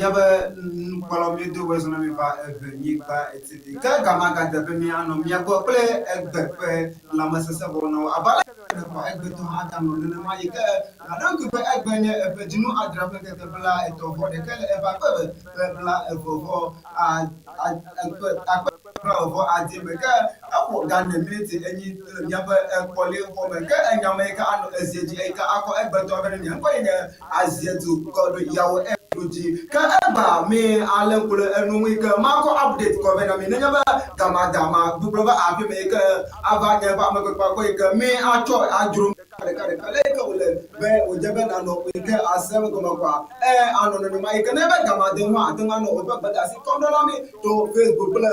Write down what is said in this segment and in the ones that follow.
Míaƒe nukpɔlawo míedo be zɔna mi va Eʋenyigba TV. Ke gama gade be míanɔ mía gbɔ kple egbe ƒe lãmesesẽ wɔnawo. Abe ale si egbetɔ hã aganɔ nenema yi ke nàɖo ŋkui be egbe nye eƒe dzinu adrea ƒe ŋkeke bla etɔ̃ vɔ ɖekɛ le eve akpe eve ƒe bla eve vɔ akpe bla eve ade me. Ke eƒo gane miniti enyi le míaƒe kpɔli xɔ me. Ke enya me yi ke anɔ ezie dzi eyi ke akɔ egbetɔ be ne nye ŋkɔe nye Aziedu kɔ ɖo yawo eɖu dzi. Ke egba mi ale ŋku ɖe enu ŋu yi ke makɔ update kɔ vɛ na mi nenye be gama da ma gbugbɔ va afi me yi ke ava nye ƒe amekpekpe kɔ yi ke mi atsɔ adzro ɖeka ɖeka le yi ke wòle be wòdze be nanɔ yi ke ase gɔme kɔa e anɔ nenema yi ke ne be gama de ŋu ate ŋu anɔ woƒe gbedeasi kɔm ɖo na mi to Facebook kple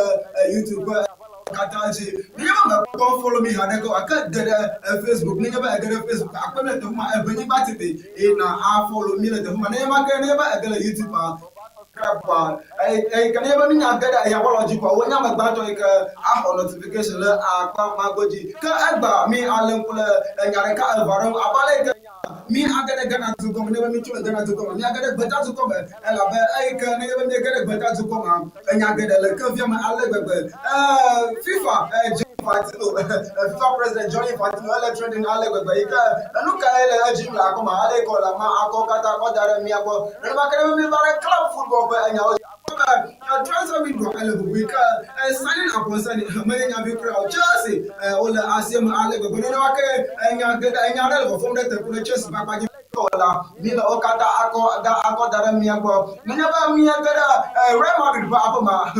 YouTube ƒe katã dzi. Nenye be mèkpɔ follow mi haɖeke o, ke ge ɖe Facebook. Nenye be ège ɖe Facebook, akpɔe le teƒe ma Eʋenyigba TV eye na a follow mi le teƒe ma. Nenye ma ke nenye be ège le YouTube ma, subscribe kɔa, eye ke nenye be mínya ge ɖe eya ƒe alɔ dzi kɔa, wò nye ame gbãtɔ yi ke axɔ notification le akpa ma godzi. Ke egbea mi alé ŋku ɖe enya ɖeka eve aɖe ŋu abe ale yi ke Mi age ɖe Ghana dukɔ me, nenye be mi tso le Ghana dukɔ me, mi age ɖe gbeta dukɔ me elabe eyi ke nenye be mi ge ɖe gbeta dukɔ mea, enya geɖe le kevia me ale gbegbe. Eee FIFA Gianni Infantino, FIFA president Gianni Infantino ele trending ale gbegbe yi ke enu kae le edzi le akɔme ale yi ke wòle ama akɔ katã kɔ da ɖe mía gbɔ. Nenema ke ne be mi va ɖe club football ƒe enyawo dzi. Transfer window ele ʋuʋui ke signing upon signing menye nya vi kura o. Chelsea wole asie me ale gbegbe nenema ke enya geɖe enya aɖe le vɔvɔm ɖe te ku ɖe Chelsea ƒe akpa dzi la mi le wo katã akɔ da akɔ da ɖe mia gbɔ. Nenye be mia ge ɖe Real Madrid ƒe aƒe ma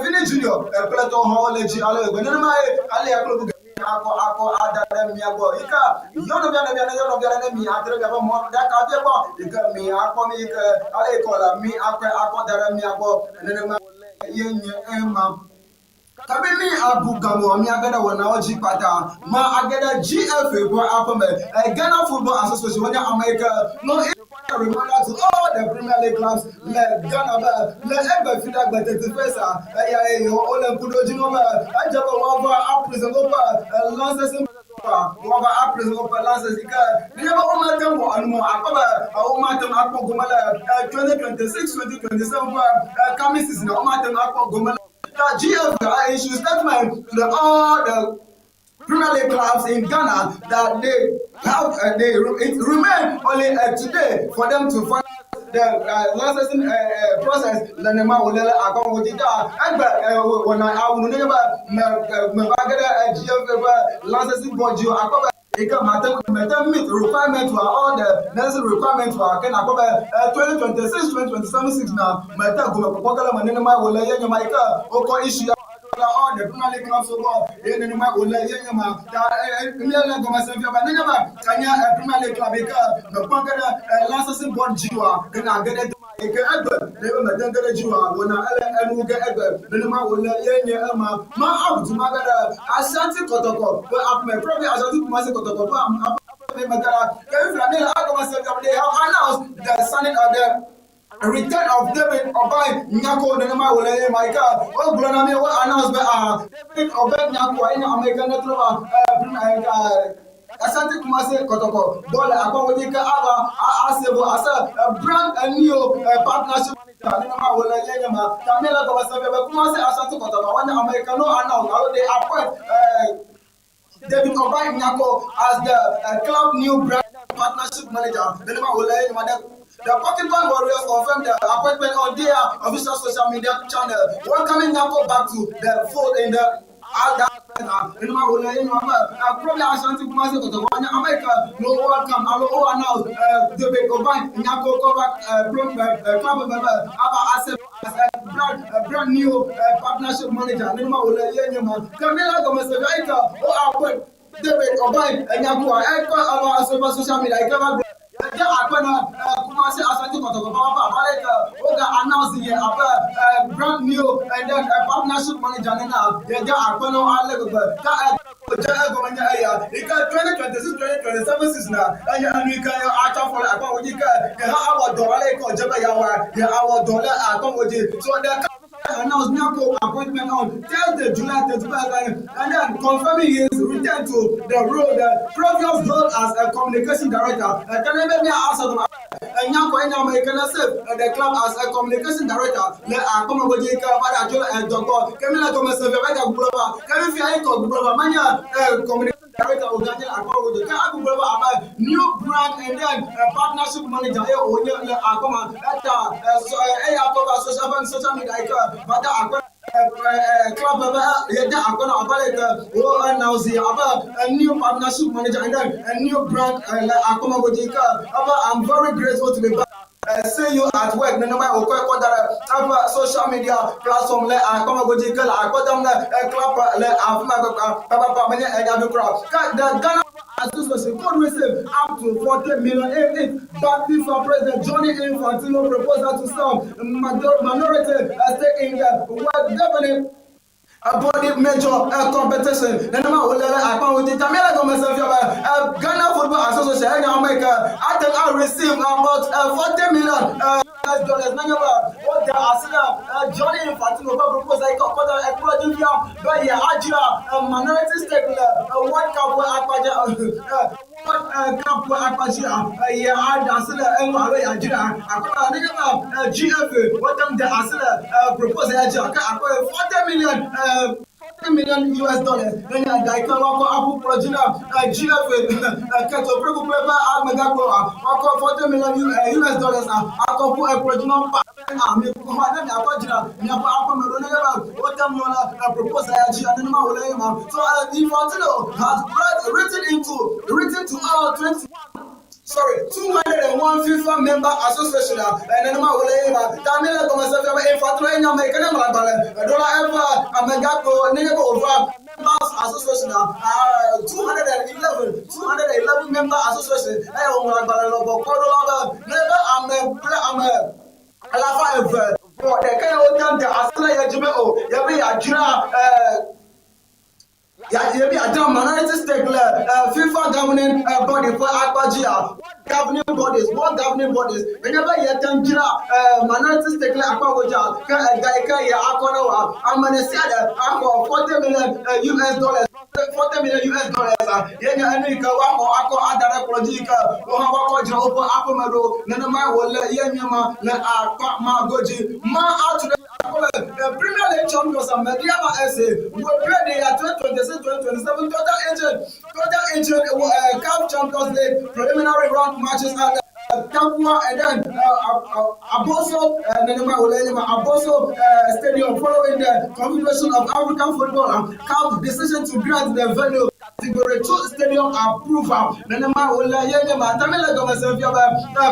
Vini Junior kple tɔwo hã wole dzi ale gbegbe nenema ye alea kple bubu akɔ akɔ ada ɖe mia gbɔ yi ke yɔ nɔvia nɔvia ne yɔ nɔvia ɖe ne mi atre miaƒe mɔ ɖaka via gbɔ yi ke mi akpɔ mi yi ke ale yi ke wòle mi akɔe akɔ da ɖe mia gbɔ nenema ye nye ema. Kabi mi abu gamɔ mi age ɖe wɔnawo dzi kpata ma age ɖe GFA ƒe aƒeme Ghana Football Association wonye ame yi ke nɔ reminder to all the Premier League clubs le Ghana be le egbe fiɖagbe tete fesa eya ye yewo wole ŋku ɖo dzi na wo be edze be woava apresent woƒe licensing woava apresent woƒe license yi ke nenye be womate ŋu wɔ enu ma o akpɔ be womate ŋu akpɔ gome le 2026 2027 ƒe coming season womate ŋu akpɔ gome le GFA issue statement to the all the Premier League clubs in Ghana that they have they it remain only today for them to find the licensing process nenema wòle le akɔŋ dzi ta egbe wɔna awu nu nenye be me meva ge ɖe GFA ƒe licensing board dzi o akpɔ be yi ke mate mete meet requirement wa all the necessary requirement wa ke nakpɔ be 2026 2027 season na mete gome kpɔkpɔ ge le me nenema wòle ye nye ma yi ke wokɔ issue la all the Premier League clubs gbɔ ye nenema wòle ye nye ma ta míele gɔme sem fia be nenye be enye Premier League club yi ke mekpɔ ge ɖe licensing board dzi oa ke nage ɖe yi ke egbe ne be mete ge ɖe dzi oa wɔna ele enu ge egbe nenema wòle ye nye ema ma abu du ma ge ɖe Ashanti Kɔtɔkɔ ƒe aƒeme probably Ashanti Kumasi Kɔtɔkɔ ƒe aƒeme me ge la ke fifia míele agɔme sem fia be they have announced the signing of the return of David Obeng Nyako nenema wòle ye ma yi ke wogblɔ na mi wo announce be ah David Obeng Nyako enye ame yi ke netrɔ va Asante Kumasi Kɔtɔkɔ gbɔ le akɔŋ dzi ke ava ase bo ase brand new partnership nenema wòle ye nye ma ta míele gɔme sem be Kumasi Asante Kɔtɔkɔ wonye ame yi ke no announce alo they appoint David Obeng Nyako as the club new brand partnership manager. Nenema wòle ye nye ma ɖe The Porcupine Warriors confirmed the appointment on their official social media channel, welcoming Nyako back to the fold in the Nenema wòle ye nye ma be probably Ashanti Kumasi Kotoko wonye ame yi ke no welcome alo wo announce David Obeng Nyako kɔ va club me be ava ase as a brand new partnership manager. Nenema wòle ye nye ma ke míele gɔme se be eyi ke wo appoint David Obeng Nyakoa ekɔ ava ase ƒe social media yi ke va gblɔ ke akpe na Kumasi Asante Kɔtɔkɔ ƒe aƒe abe ale yi ke woga announce ye abe brand new and then partnership manager nena yede akpe na wo ale gbegbe ke dze egɔme nye eya yi ke 2026 2027 season enye enu yi ke atsɔ afɔ le akpa wo dzi ke ye hã awɔ dɔ ale yi ke wòdze be yeawɔa ye awɔ dɔ le akpa wo dzi so the. Announced Nyako appointment on Thursday, July 31st, and then confirming his return to the role the previous role as a communication director. Nyako enya me kene serve the club as a communication director le akɔmɔgbedzi ke va ɖe adzo edɔkɔ ke mi le gɔme se via va dza gblɔ va ke mi fia yi kɔ gblɔ va manye communication director o ganye akɔmɔgbedzi ke agblɔ va abe new brand and then partnership manager ye wònye le akɔma eta eya kɔ va social media yi ke va da akɔ club be yede akɔ na abe like wo announce abe a new partnership manager and then a new brand le akɔmɔgbedzi ke abe, "I'm very grateful to be back. See you at work." Nenema wòkɔ ekɔ da ɖe eƒe social media platform le akɔmɔgbedzi ke le akɔdam le club le afi ma papapa menye enyavi kura ke. The Ghana Association could receive up to 40 million if it back FIFA President Gianni Infantino proposal to sell minority stake in the world governing a body major competition. Nenema wòle le akpa dzi tamia le gɔme se fia be Ghana Football Association enya ame yi ke ate ŋu a receive about 40 million US dollars nenye be wode asi ɖe Gianni Infantino ƒe proposal yi ke wòkɔ da ɖe ekplɔ dzi fia be yeadzra minority stake le World Cup ƒe akpadze, World Cup ƒe akpadzi ye aɖe asi le eŋu alo yeadzra akpɔ nenye be GFA wote ŋu de asi le proposal ya dzi ke akpɔ 40 million US dollars nenye ga yi ke woakɔ aƒu kplɔ dzi na GFA keto kple ƒe amegãkpo woakɔ 40 million US dollars akɔ ƒu ekplɔ dzi na pa mi xɔ ne miakɔ dzra miaƒe aƒeme ɖo nenye be wote ŋu le proposal ya dzi nenema wòle ye ma. So Infantino has written to all 20, sorry, 201 FIFA member association nenema wòle ye ma ta mi le gɔmese fia be Infantino ye nya me yi ke ne ŋlɔ agbalẽ ɖo la eƒe amegãkpo nenye be wòva members association 211, 211 member association eye wòŋlɔ agbalẽ lɔbɔ kɔ ɖo la be ne be ame kple ame 201 ye wote ŋu de asi le ye dzi be o yebe yeadzra yebi adzra minority stake le FIFA governing body ƒe akpa dzia, governing bodies, world governing bodies, nenye be yete ŋu dzra minority stake le akpa godza ke ega yi ke ye akɔ na wa ame ɖe sia ɖe axɔ 40 million US dollars, 40 million US dollars ye nye enu yi ke woaxɔ akɔ ada ɖe kplɔ dzi yi ke wohã woakɔ dzra woƒe aƒeme ɖo. Nenema wòle ye nye ma le akpa ma godzi ma atu ɖe. The Premier League champions and Medeama SA will play the 2026-2027 Total Engine CAF Champions League preliminary round matches at Tarkwa and then Aboso, Aboso Stadium following the Confederation of African Football and CAF decision to grant the venue category 2 stadium approval. Nenema wòle ye nye ma tamile gɔmese fia be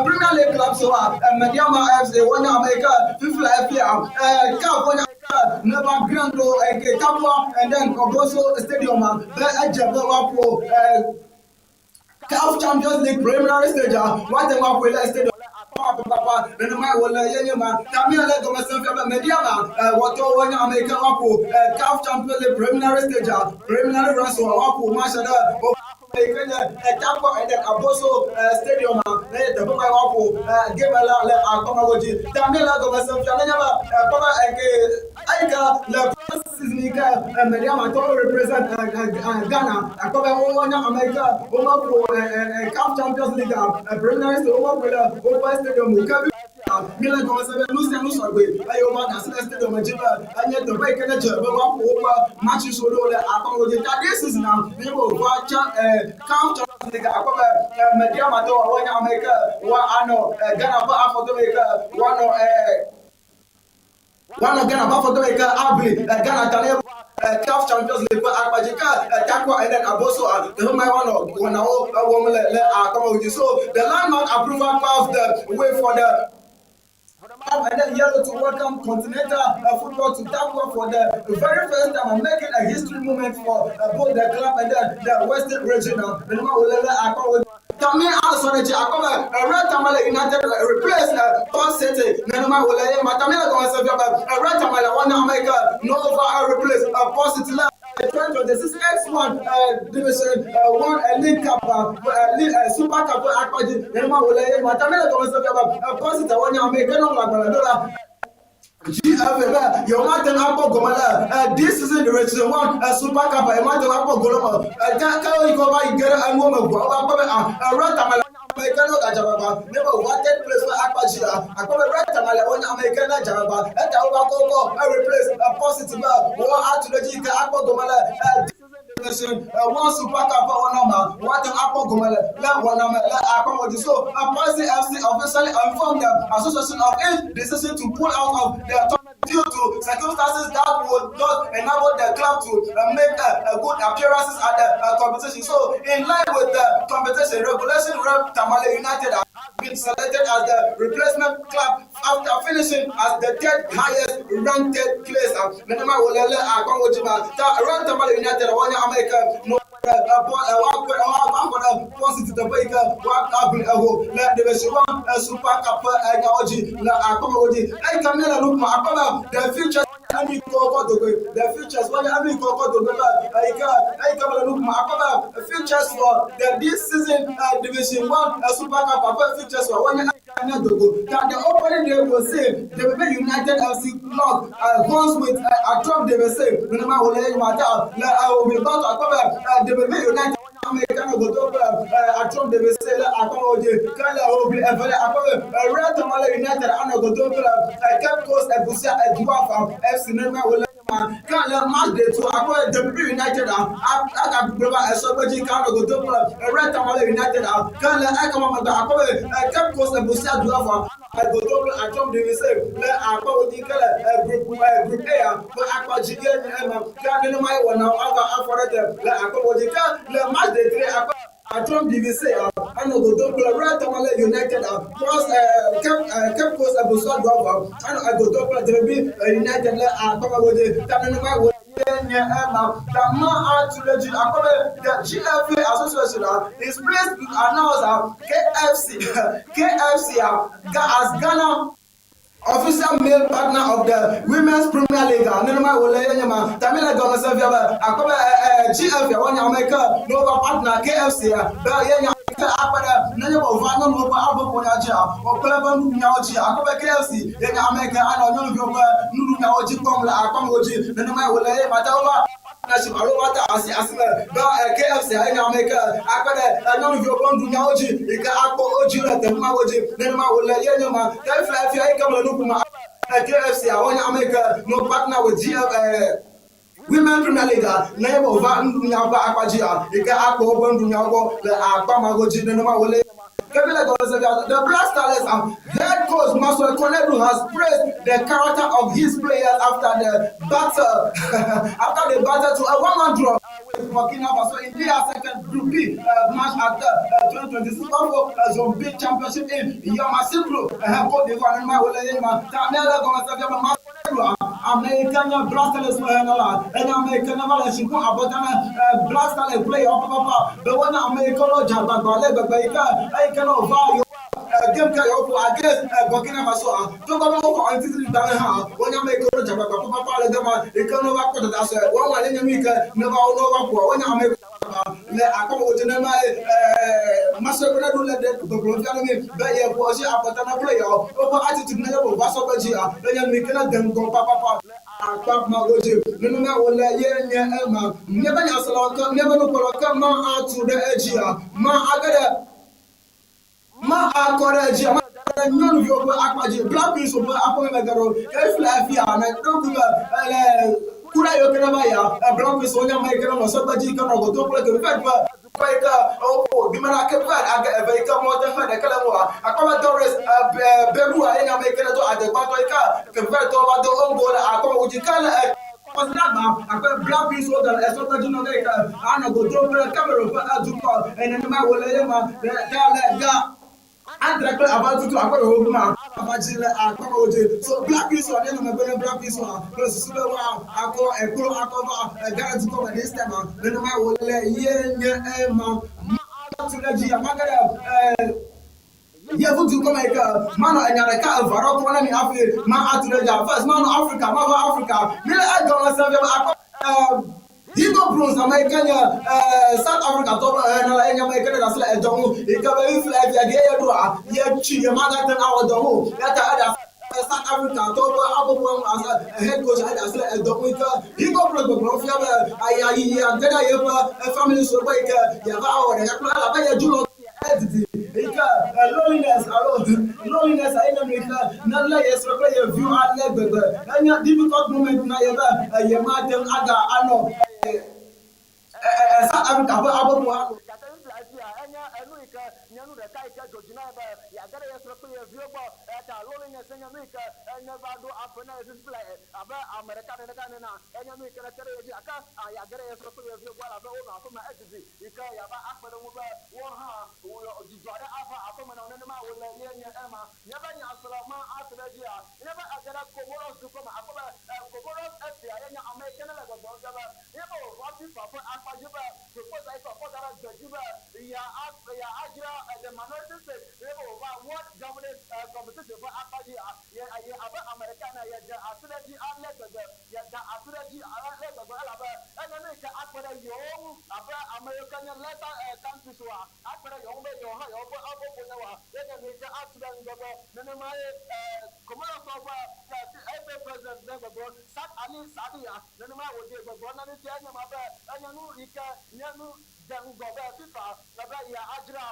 Premier League club so a Medeama FC wonye ame yi ke fifla efia CAF wonye neva grant o Tarkwa and then Aboso Stadium be edze be woaƒo CAF Champions League preliminary stage a woate ŋu aƒoe le stadium papa. Nenema wòle ye nye ma tamia le gɔmese fia be Medeama wɔtɔ wonye ame yi ke woaƒo CAF Champions League preliminary stage a preliminary round so woaƒo match ɖe yi ke nye Tarkwa and then Aboso Stadium a ne teƒe ma woaƒo game la le akɔmago dzi. Tamia le gɔmese fia nenye be kpɔ be eke eyi ke le season yi ke Medeama tɔwo represent Ghana akpɔ be wonye ame yi ke womeƒo CAF Champions League preliminary stage womeƒo le woƒe stadium o ke mi le gɔmese be nu sia nu sɔgbe eye wova da asi ɖe stadium dzi be enye teƒe yi ke ne dze be woaƒo woƒe matches ɖo le akɔmago dzi. Ta this season a ne wova CAF Champions League akpɔ be Medeama tɔwo wonye ame yi ke woanɔ Ghana ƒe afɔdome yi ke woanɔ Ghana ƒe afɔdome yi ke abli Ghana ta ne CAF Champions League ƒe akpadzi ke Tarkwa and then Aboso teƒe ma woanɔ wɔnawo wɔm le akɔmago dzi. So the landmark approval paved the way for the and then yellow to welcome continental football to Tarkwa for the very first time and making a history moment for both the club and then the Western region. Tami asɔrɔ akɔbɛ Real Tamale United replace Port City. Nenema wòle ye ma Tami le gɔmɛ sɛ fia bɛ Real Tamale wɔn America Nova replace Port City la 2026 X1 Division 1 League Cup, League, Super Cup akpadzi. Nenema wòle ye ma Tami le gɔmɛ sɛ fia bɛ Port City wɔn America no ŋlɔ agbalẽ do la. GFA be yewomate ŋu akpɔ gome le this season Division 1 Super Cup yewomate ŋu akpɔ gome le eme. Ke ke yi ke wova yi ge ɖe enuwo me ʋua wova kpɔ be ah Real Tamale ame yi ke ne wogadze agbagba ne be wova third place ƒe akpa dzi akpɔ be Real Tamale wonye ame yi ke ne dze agbagba eta wova kɔ wokɔ replace Port City be woatu ɖe edzi yi ke akpɔ gome le Division 1 Super Cup ƒe wɔna ma woate ŋu akpɔ gome le le wɔna me le akpɔmɔ dzi. So Poise FC officially informed the association of its decision to pull out of the tournament due to circumstances that would not enable the club to make good appearances at the competition. So in line with the competition regulation, Real Tamale United has been selected as the replacement club after finishing as the third highest ranked place. Nenema wòle le akɔwo dzi ma ta Real Tamale United wonye ame yi ke no woakpɔ ɖe Port City teƒe yi ke woaʋli eho le Division 1 Super Cup ƒe nyawo dzi le akɔmewo dzi. Eyi ke míele nu ƒom akpɔ be the future enu yi ke wokɔ dogbe the futures wonye enu yi ke wokɔ dogbe be eyi ke eyi ke mele nu ƒom akpɔ be futures for the this season Division 1 Super Cup ƒe futures wonye nye dogo. Ta the opening day will see Debebe United FC lock horns with Atom DBC. Nenema wòle ye ma ta le omi gbãtɔ akpɔ be Debebe United ame yi ke nɔ godo kple Atom DBC le akɔmewo dzi ke le omi evelia akpɔ be Real Tamale United anɔ godo kple Cape Coast Ebusia Eduafa FC. Nenema wòle ma ke le match day two akpɔ be Debebe United agagblɔ be esɔgbe dzi ke anɔ godo kple Real Tamale United ke le ekema megbe akpɔ be Cape Coast Ebusia Eduafa godo kple Atom DBC le akpɔwo dzi ke le group group A ƒe akpa dzi ye nye ema ke nenema ye wɔnawo ava afɔ ɖe te le akpɔwo dzi ke le match day three akpɔ Atom DBC anɔ godo kple Real Tamale United plus Cape Coast Ebusua Duafa anɔ godo kple Debebe United le akpɔwo dzi ta nenema ye wòle nye ema ta ma atu ɖe dzi akpɔ be the GFA Association is pleased to announce KFC as Ghana official male partner of the Women's Premier League. Nenema wòle ye nye ma ta mi le gɔme se fia be akpɔ be GFA wonye ame yi ke ne wova partner KFC be ye nye ame yi ke akpe ɖe nenye be wòva nyɔnuwo ƒe aboƒonya dzia kple eƒe nuɖunyawo dzi akpɔ be KFC ye nye ame yi ke anɔ nyɔnuviwo ƒe nuɖunyawo dzi kpɔm le akpɔmewo dzi. Nenema wòle ye ma ta wova partnership alo wova de asi asi me be KFC ye nye ame yi ke akpe ɖe nyɔnuviwo ƒe nuɖunyawo dzi yi ke akpɔ wo dzi le teƒe mawo dzi. Nenema wòle ye nye ma ta fia fia yi ke mele nu ƒom KFC wonye ame yi ke no partner with GF Women Premier League nenye be wòva nuɖunyawo ƒe akpa dzia yi ke akpɔ woƒe nuɖunyawo gbɔ le akpa mawo dzi. Nenema wòle ye ma. Kevin Legolosevia, the Black Starlets head coach Maxwell Konadu has praised the character of his players after the battle after the battle to a 1-1 draw with Burkina Faso in their second Group B match at the 2026 WAFU Zone B Championship in Yamoussoukro, Cote d'Ivoire. Nenema wòle ye ma ta míele gɔmesese be Maxwell Konadu ame yi ke nye Black Starlets ƒe henɔla enye ame yi ke neva le tsi ƒum abɔta na Black Starlets player pɛpɛpɛ be wonye ame yi ke wodze agbagba ale gbegbe yi ke eyi ke ne wova yewo game ke yewoƒo against Burkina Faso togbɔ be woxɔ aŋutiti gbalẽ hã wonye ame yi ke wodze agbagba pɛpɛpɛ ale gama yi ke ne wova kpɔ dada sue woawoa nye nu yi ke ne va ne wova ƒoa wonye ame yi ke le akpɔmewo dzi nenema ye Maxwell Konadu le ɖe gbɔgblɔm fia na mi be yeƒo asi abɔta na player woƒe attitude nenye be wòva sɔgbe dzia enye nu yi ke ne de ŋgɔ papapa le akpa mawo dzi. Nenema wòle ye nye ema. Míaƒe nyaselawo ke míaƒe nukpɔlawo ke ma atu ɖe edzia ma age ɖe ma akɔ ɖe edzia ma ɖe nyɔnuviwo ƒe akpa dzi Black Queens ƒe aƒemegã ɖewo ke fila fia ne ɖo ŋku be le ku ɖe yiwo ke ne va yia Black Queens wonye ame yi ke ne nɔ sɔgbe dzi yi ke nɔ godo kple Cape Verde ƒe dukɔ yi ke woƒo bimena Cape Verde age eve yi ke mɔte xe ɖeke le ŋua akpɔ be Doris Bebua ye nye ame yi ke ne do adegbãtɔ yi ke Cape Verde tɔwo va do own goal le akɔmewu dzi ke le Kɔsiɖagba akpe Black Queens wo gale esɔgbe dzi nɔ ge yi ke anɔ godo kple Cameroon ƒe dukɔ nenema wòle ye ma ta le ga adre kple aʋatutu akpe ɖewo ma ava dzi le akpɔmewo dzi. So Black Queens wa míanɔ megbe ne Black Queens wa kple susu be woa akɔ eklo akɔ va Ghana dukɔ me this time nenema wòle ye nye ema ma tu ɖe dzi amage ɖe yevu dukɔ me yi ke manɔ enya ɖeka eve aɖewo kpɔm na mi hafi ma atu ɖe dzi. First manɔ Africa mava Africa mi le egɔme se fia be akpɔ Hugo Broos ame yi ke nye South Africa tɔ ƒe henɔla ye nye ame yi ke ɖe asi le edɔ ŋu yi ke be fifia fia ge ye ɖoa ye tsi ye magate ŋu awɔ dɔ ŋu o ya ta eɖe asi. South Africa tɔwo ƒe habɔbɔa ŋu as head coach eɖe asi le edɔ ŋu yi ke Hugo Broos gbɔgblɔm fia be yeayi yeage ɖe yeƒe family sue gbɔ yi ke yeava awɔ ɖeka kple elabe ye dzi lɔ edidi yi ke loneliness alo loneliness ayi ne nu yi ke nelé ye srɔ̃ kple ye viwo ale gbegbe enye difficult moment na ye be yemate ŋu aga anɔ South Africa ƒe habɔbɔa. Gake Biblia fia enye enu yi ke nye nu ɖeka yi ke dzɔ dzi na ye be yeage ɖe ye srɔ̃ kple ye viwo gbɔ. Eya ta loneliness nye nu yi ke neva ɖo aƒe na ye fifi le abe ame ɖeka ɖeka ene na enye nu yi ke nete ɖe ye dzi gake yeage ɖe ye srɔ̃ kple ye viwo gbɔ elabe wonɔ aƒeme edidi yi ke yeava akpe ɖe wo ŋu be woawo hã dzidzɔ aɖe ava aƒeme na wo. Nenema wòle ye nye ema. Míaƒe nyasrɔ̃ ma atu ɖe edzia? Nenye be ège ɖe Comoros dukɔ me, àkpɔ be Comoros Efia ye nye ame yi ke nele gbɔgblɔm fia be nenye be wòva FIFA ƒe akpa dzi be proposal yi ke wòkɔ da ɖe gbe dzi be yeadzra the minority state nenye be wòva World Governing Competition ƒe akpa dzi ye ye abe ame ɖeka ene yede asi ɖe edzi ale gbegbe yeda asi ɖe edzi ale gbegbe elabe enye nu yi ke akpe ɖe yewo ŋu abe ame yiwo ke nye lesser countries woa akpe ɖe yewo ŋu be yewo hã yewoƒe abɔbɔ ne woa ye nye nu yi ke atu ɖe ŋgɔgbe. Nenemae Comorosɔ ƒe FA president ɖe gbɔgblɔ Saad Ali Saadia nenemae wòɖee gbɔgblɔ na mí fia enye ma be enye nu yi ke nye nu dze ŋgɔ be FIFA be yeadzra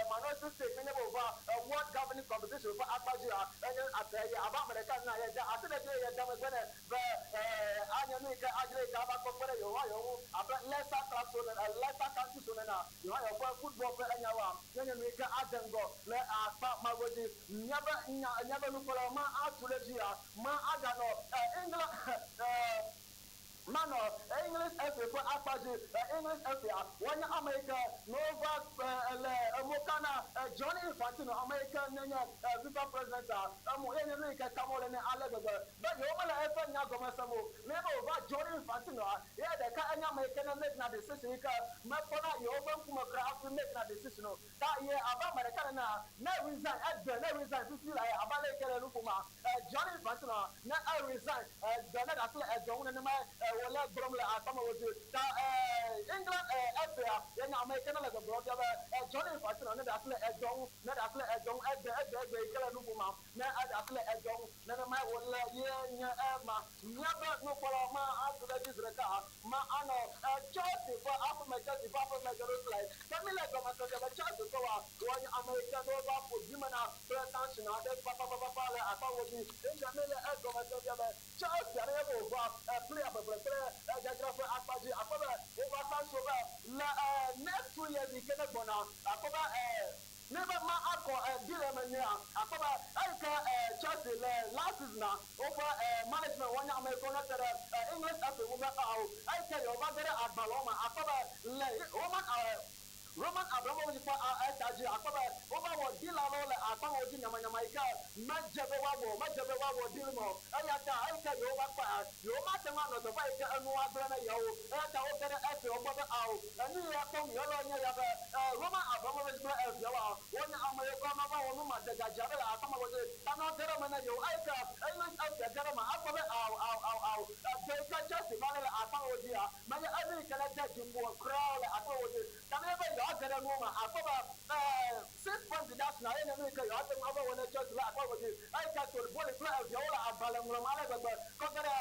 minority state nenye be wòva World Governing Competition ƒe akpa dzia enye ye abe ame ɖeka enea yeda asi ɖe edzi eye yeda megbe nɛ be anye nu yi ke adzra yi ke ava kpɔ kpe ɖe yewo hã yewo ŋu abe lesser clubs wo nene, lesser countries wo nenea, yewo hã yewoƒe football ƒe enyawoa, míanye nu yi ke adze ŋgɔ le akpa mawo dzi. Míaƒe nya, míaƒe nukpɔlawo ma atu ɖe edzia, ma aganɔ England, manɔ English FA ƒe akpa dzi. English FA woanye ame yi ke ne wova le emo ka na Gianni Infantino, ame yi ke nenye FIFA president emo ye nye nu yi ke kam wole nɛ ale gbegbe be yewomele eƒe nya gɔme sem o. Ne be wòva Gianni Infantinoa, ye ɖeka enye ame yi ke ne make na decision yi ke mekpɔna yewoƒe ŋkume kura hafi make na decision o. Ta ye abe ame ɖeka nenea, ne resign egbe ne resign fifi la ye abe ale yi ke le nu ƒoma Gianni Infantino ne e resign egbe ne ɖe asi le edɔ ŋu nenema wòle gblɔm le akpame wo dzi. Ta England FA ye nye ame yi ke ne le gbɔgblɔm fia be Gianni Infantino ne ɖe asi le edɔ ŋu ne ɖe asi le edɔ ŋu egbe egbe egbe yi ke le nu ƒoma ne eɖe asi le edɔ ŋu nenemae wòle ye nye ema. Míaƒe nukpɔlawo ma atu ɖe edzi zi ɖeka ma anɔ Chelsea ƒe aƒeme Chelsea ƒe aƒeme Jerusalem. Ke míle gɔmesese be Chelsea tɔwoa woanye ame yi ke ne wova ƒo dzime na kple tension aɖe papapapapa le akpawo dzi. Eya míle egɔme sem fia be Chelsea aɖe ye be wòva player ƒeƒle kple dzadzra ƒe akpa dzi. Akpɔ be wova sancho be le next 2 years yi ke ne gbɔna akpɔ be ne be ma akɔ deal eme nyuia akpɔ be eyi ke Chelsea le last season a woƒe management wɔnya ame yi ke wonɔ te ɖe English FA ŋu be ao eyi ke yewova ge ɖe agbalẽwo me akpɔ be le Roman Abramovich ƒe eta dzi akpɔ be wova wɔ deal aɖewo le akpawo dzi nyamanyama yi ke medze be woawɔ medze be woawɔ deal me o. Eya ta eyi ke yewova kpɔa yewomate ŋu anɔ teƒe yi ke enuwo agblẽ na yewo eya ta woge ɖe FA wo gbɔ be ao enu yi kpɔm yewole nye ya be Roman Abramovich kple eviawoa wonye ame yiwo ke womeva wɔ nu madzegadze aɖe le akpamewo dzi ta ne woge ɖe eme na yewo eyi ke English FA ge ɖe eme akpɔ be ao ao ao ao dɔ yi ke Chelsea va le le akpamewo dzia menye enu yi ke ne de dzi ƒo kura le akpamewo dzi ta ne be yewoage ɖe nuwo me akpɔ be 6 point deduction ye nye nu yi ke yewoate ŋu ava wɔ ne Chelsea le akpamewo dzi eyi ke Todd Boehly kple eviawo le agbalẽ ŋlɔm ale gbegbe kɔ ge ɖe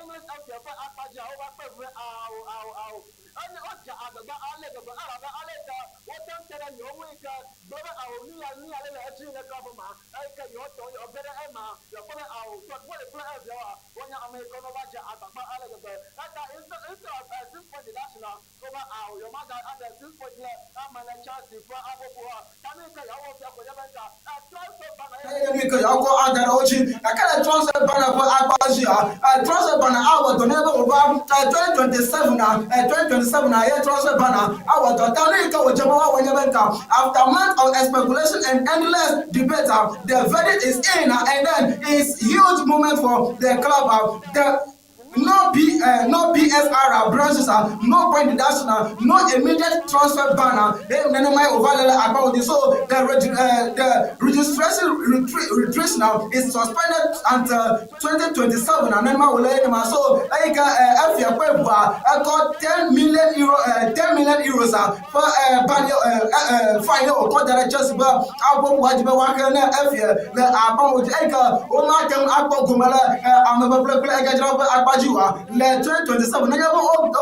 English FA ƒe akpa dzia wova kpe ʋe ao ao ao enye wodze agbagba ale gbegbe elabe ale yi ke wote ŋu te ɖe yewo ŋu yi ke gblɔ be ao nu ya nu ya le le edzi le club ma eyi ke yewo tɔ yewo ge ɖe ema yewo kpɔ be ao Todd Boehly kple eviawoa wonye ame yi ke wova dze agbagba ale gbegbe eta instead of 6 point deduction wova ao yewo maga aɖe 6 point le ame le Chelsea ƒe aboƒoa ta nu yi ke yewoawɔ fia ko nye be nta transfer ban eye nu yi ke yewoakɔ ada ɖe wo dzi gake le transfer ban ƒe akpa dzia transfer ban awɔ dɔ ne be wòva 2027 na 2027 na ye transfer ban awɔ dɔ ta nu yi ke wòdze be woawɔ nye be nka after months of speculation and endless debate the verdict is in and then it's huge moment for the club the. No B no BSR branches no point deduction no immediate transfer ban eye nenemae wòva le le agbawo dzi. So the regi the registration retreat now is suspended until 2027 nenema wòle ye nema. So eyi ke efia kpɔe ʋua ekɔ 10 million euro 10 million euros ƒe ban fine ye wòkɔ da ɖe Chelsea be abɔbua dzi be woaxe ne efia le agbawo dzi. Eyi ke womate ŋu akpɔ gome le amebeble kple egadzrawo ƒe akpa dzi oa le 2027 nenye be woga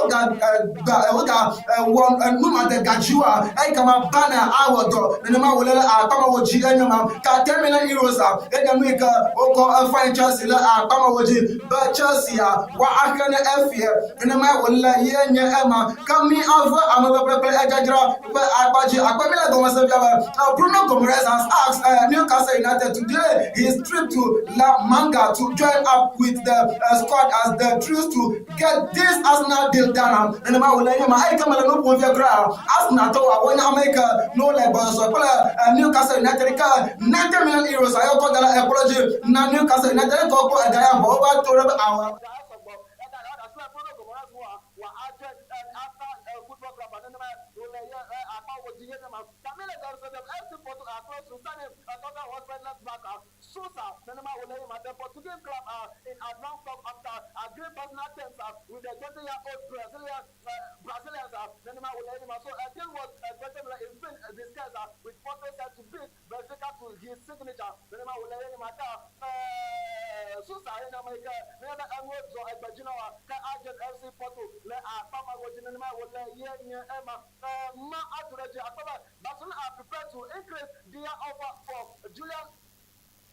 woga wɔ numadegadziwoa eyi ke ma ban awɔ dɔ nenema wòle le akpamawo dzi enye ma. Ka 10 million euros enye nu yi ke wokɔ fine Chelsea le akpamawo dzi be Chelsea woaxe ne efia nenema wòle ye nye ema. Ke mi ave amebeble kple edzadzra ƒe akpa dzi. Akpe mi le gɔmese fia be Bruno Guimaraes has asked Newcastle United to delay his trip to La Manga to join up with the squad as the drills to get this Arsenal deal done. Nenema wòle nye ma. Eyi ke mele nu ƒom fia kura Arsenal tɔwo wonye ame yi ke ne wole gbɔsɔsɔ kple Newcastle United ke 90 million euros ayɔ kɔ da ɖe ekplɔ dzi na Newcastle United ke wokpɔ ega ya vɔ wova to ɖe be awɔ. Sousa, nenema wòle ye ma. The Portuguese club are in advanced talk after agreeing personal terms with the 20-year-old Brazilian Brazilians. Nenema wòle ye ma. So a deal worth 20 million is being discussed with Porto set to beat Benfica to his signature. Nenema wòle ye ma. Ta Sousa ye nye ame yi ke nenye be enuwo dzɔ egbe dzi na woa, ke adze FC Porto le akpa ma godzi. Nenema wòle ye nye ema. Ma atu ɖe edzi akpɔ be Barcelona are prepared to increase their offer for Julian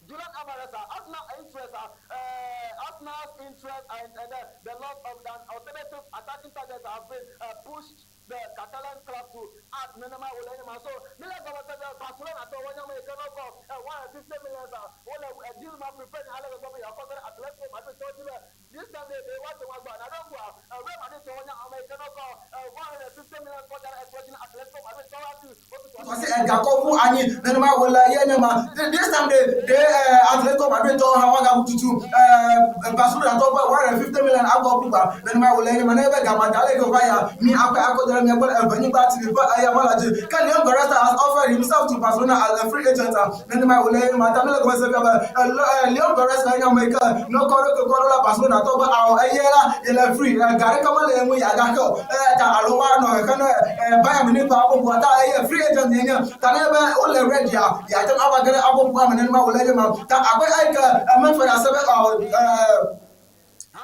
Alvarez. Arsenal interest, Arsenal's interest and the loss of an alternative attacking target have been pushed the Catalan club to act. Nenema wòle nye ma. So mi le gɔme se be Barcelona tɔ wonye ame yi ke ne wokɔ 150 million wole deal ma prepare ale gbegbe be yewoakɔ ge ɖe Atletico Madrid tɔwo dzi be this time they woate ŋu agbã. Naɖo ŋkua Real Madrid tɔwo nye ame yi ke ne wokɔ 150 million kɔ da ɖe ekplɔ dzi na Atletico Madrid tɔwo hafi wotutu Asi egakɔ ƒu anyi nenema wòle ye nye ma. This time de de Atletico Madrid tɔwo hã woagabu tutu Barcelona tɔwo ƒe 150 million agbɔ ƒu gba nenema wòle ye nye ma. Ne be gama da ale ke wòva ya mi akɔe akɔ da ɖe mia gbɔ le evenyigba TV ƒe eyama la dzi. Ke Leon Goretzka has offered himself to Barcelona as a free agent nenema wòle ye nye ma. Ta mi le gɔme se fia be Leon Goretzka nye ame yi ke ne wokɔ eɖokui kɔ ɖo la Barcelona tɔwo be awɔ eye la yele free ga ɖeke mele ye ŋu yeagaxe o eya ta alo woanɔ xexe ne Bayern Munich ƒe abɔbɔa ta eye free agent yenye ta ne be wole ready a yeate ŋu ava ge ɖe abɔbɔa me nenema wòle ye ma ta abe eyi ke mefe ɖase be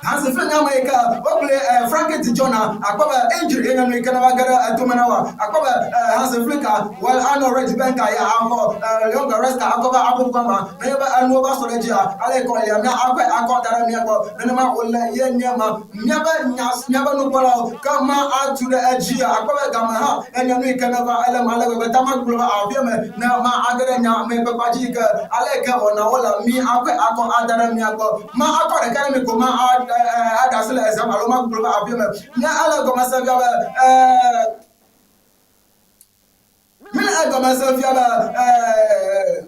Hansi Flick nye ame yi ke wokplɔe Frankie de Jong akpɔ be injury ye nye nu yi ke ne va ge ɖe etome na woa akpɔ be Hansi Flick well anɔ ready be nka ya axɔ Leon Goretzka akɔ va abɔbɔa ma nenye be enuwo va sɔ ɖe edzia ale yi ke wòlia mía akɔe akɔ da ɖe mía gbɔ nenema wòle ye nye ma. Míaƒe nya, míaƒe nukpɔlawo ke ma atu ɖe edzi akpɔ be game hã enye nu yi ke neva ele eme ale gbegbe. Ta magblɔ be avia me ne ma age ɖe nya me kpekpa dzi yi ke ale yi ke wɔnawo le mí akɔe akɔ ada ɖe mía gbɔ. Ma akɔ ɖeka ɖe mi ko ma aɖe asi le ezam alo magblɔ be avia me ne ele gɔme se fia be ee mí le egɔme se fia be ee.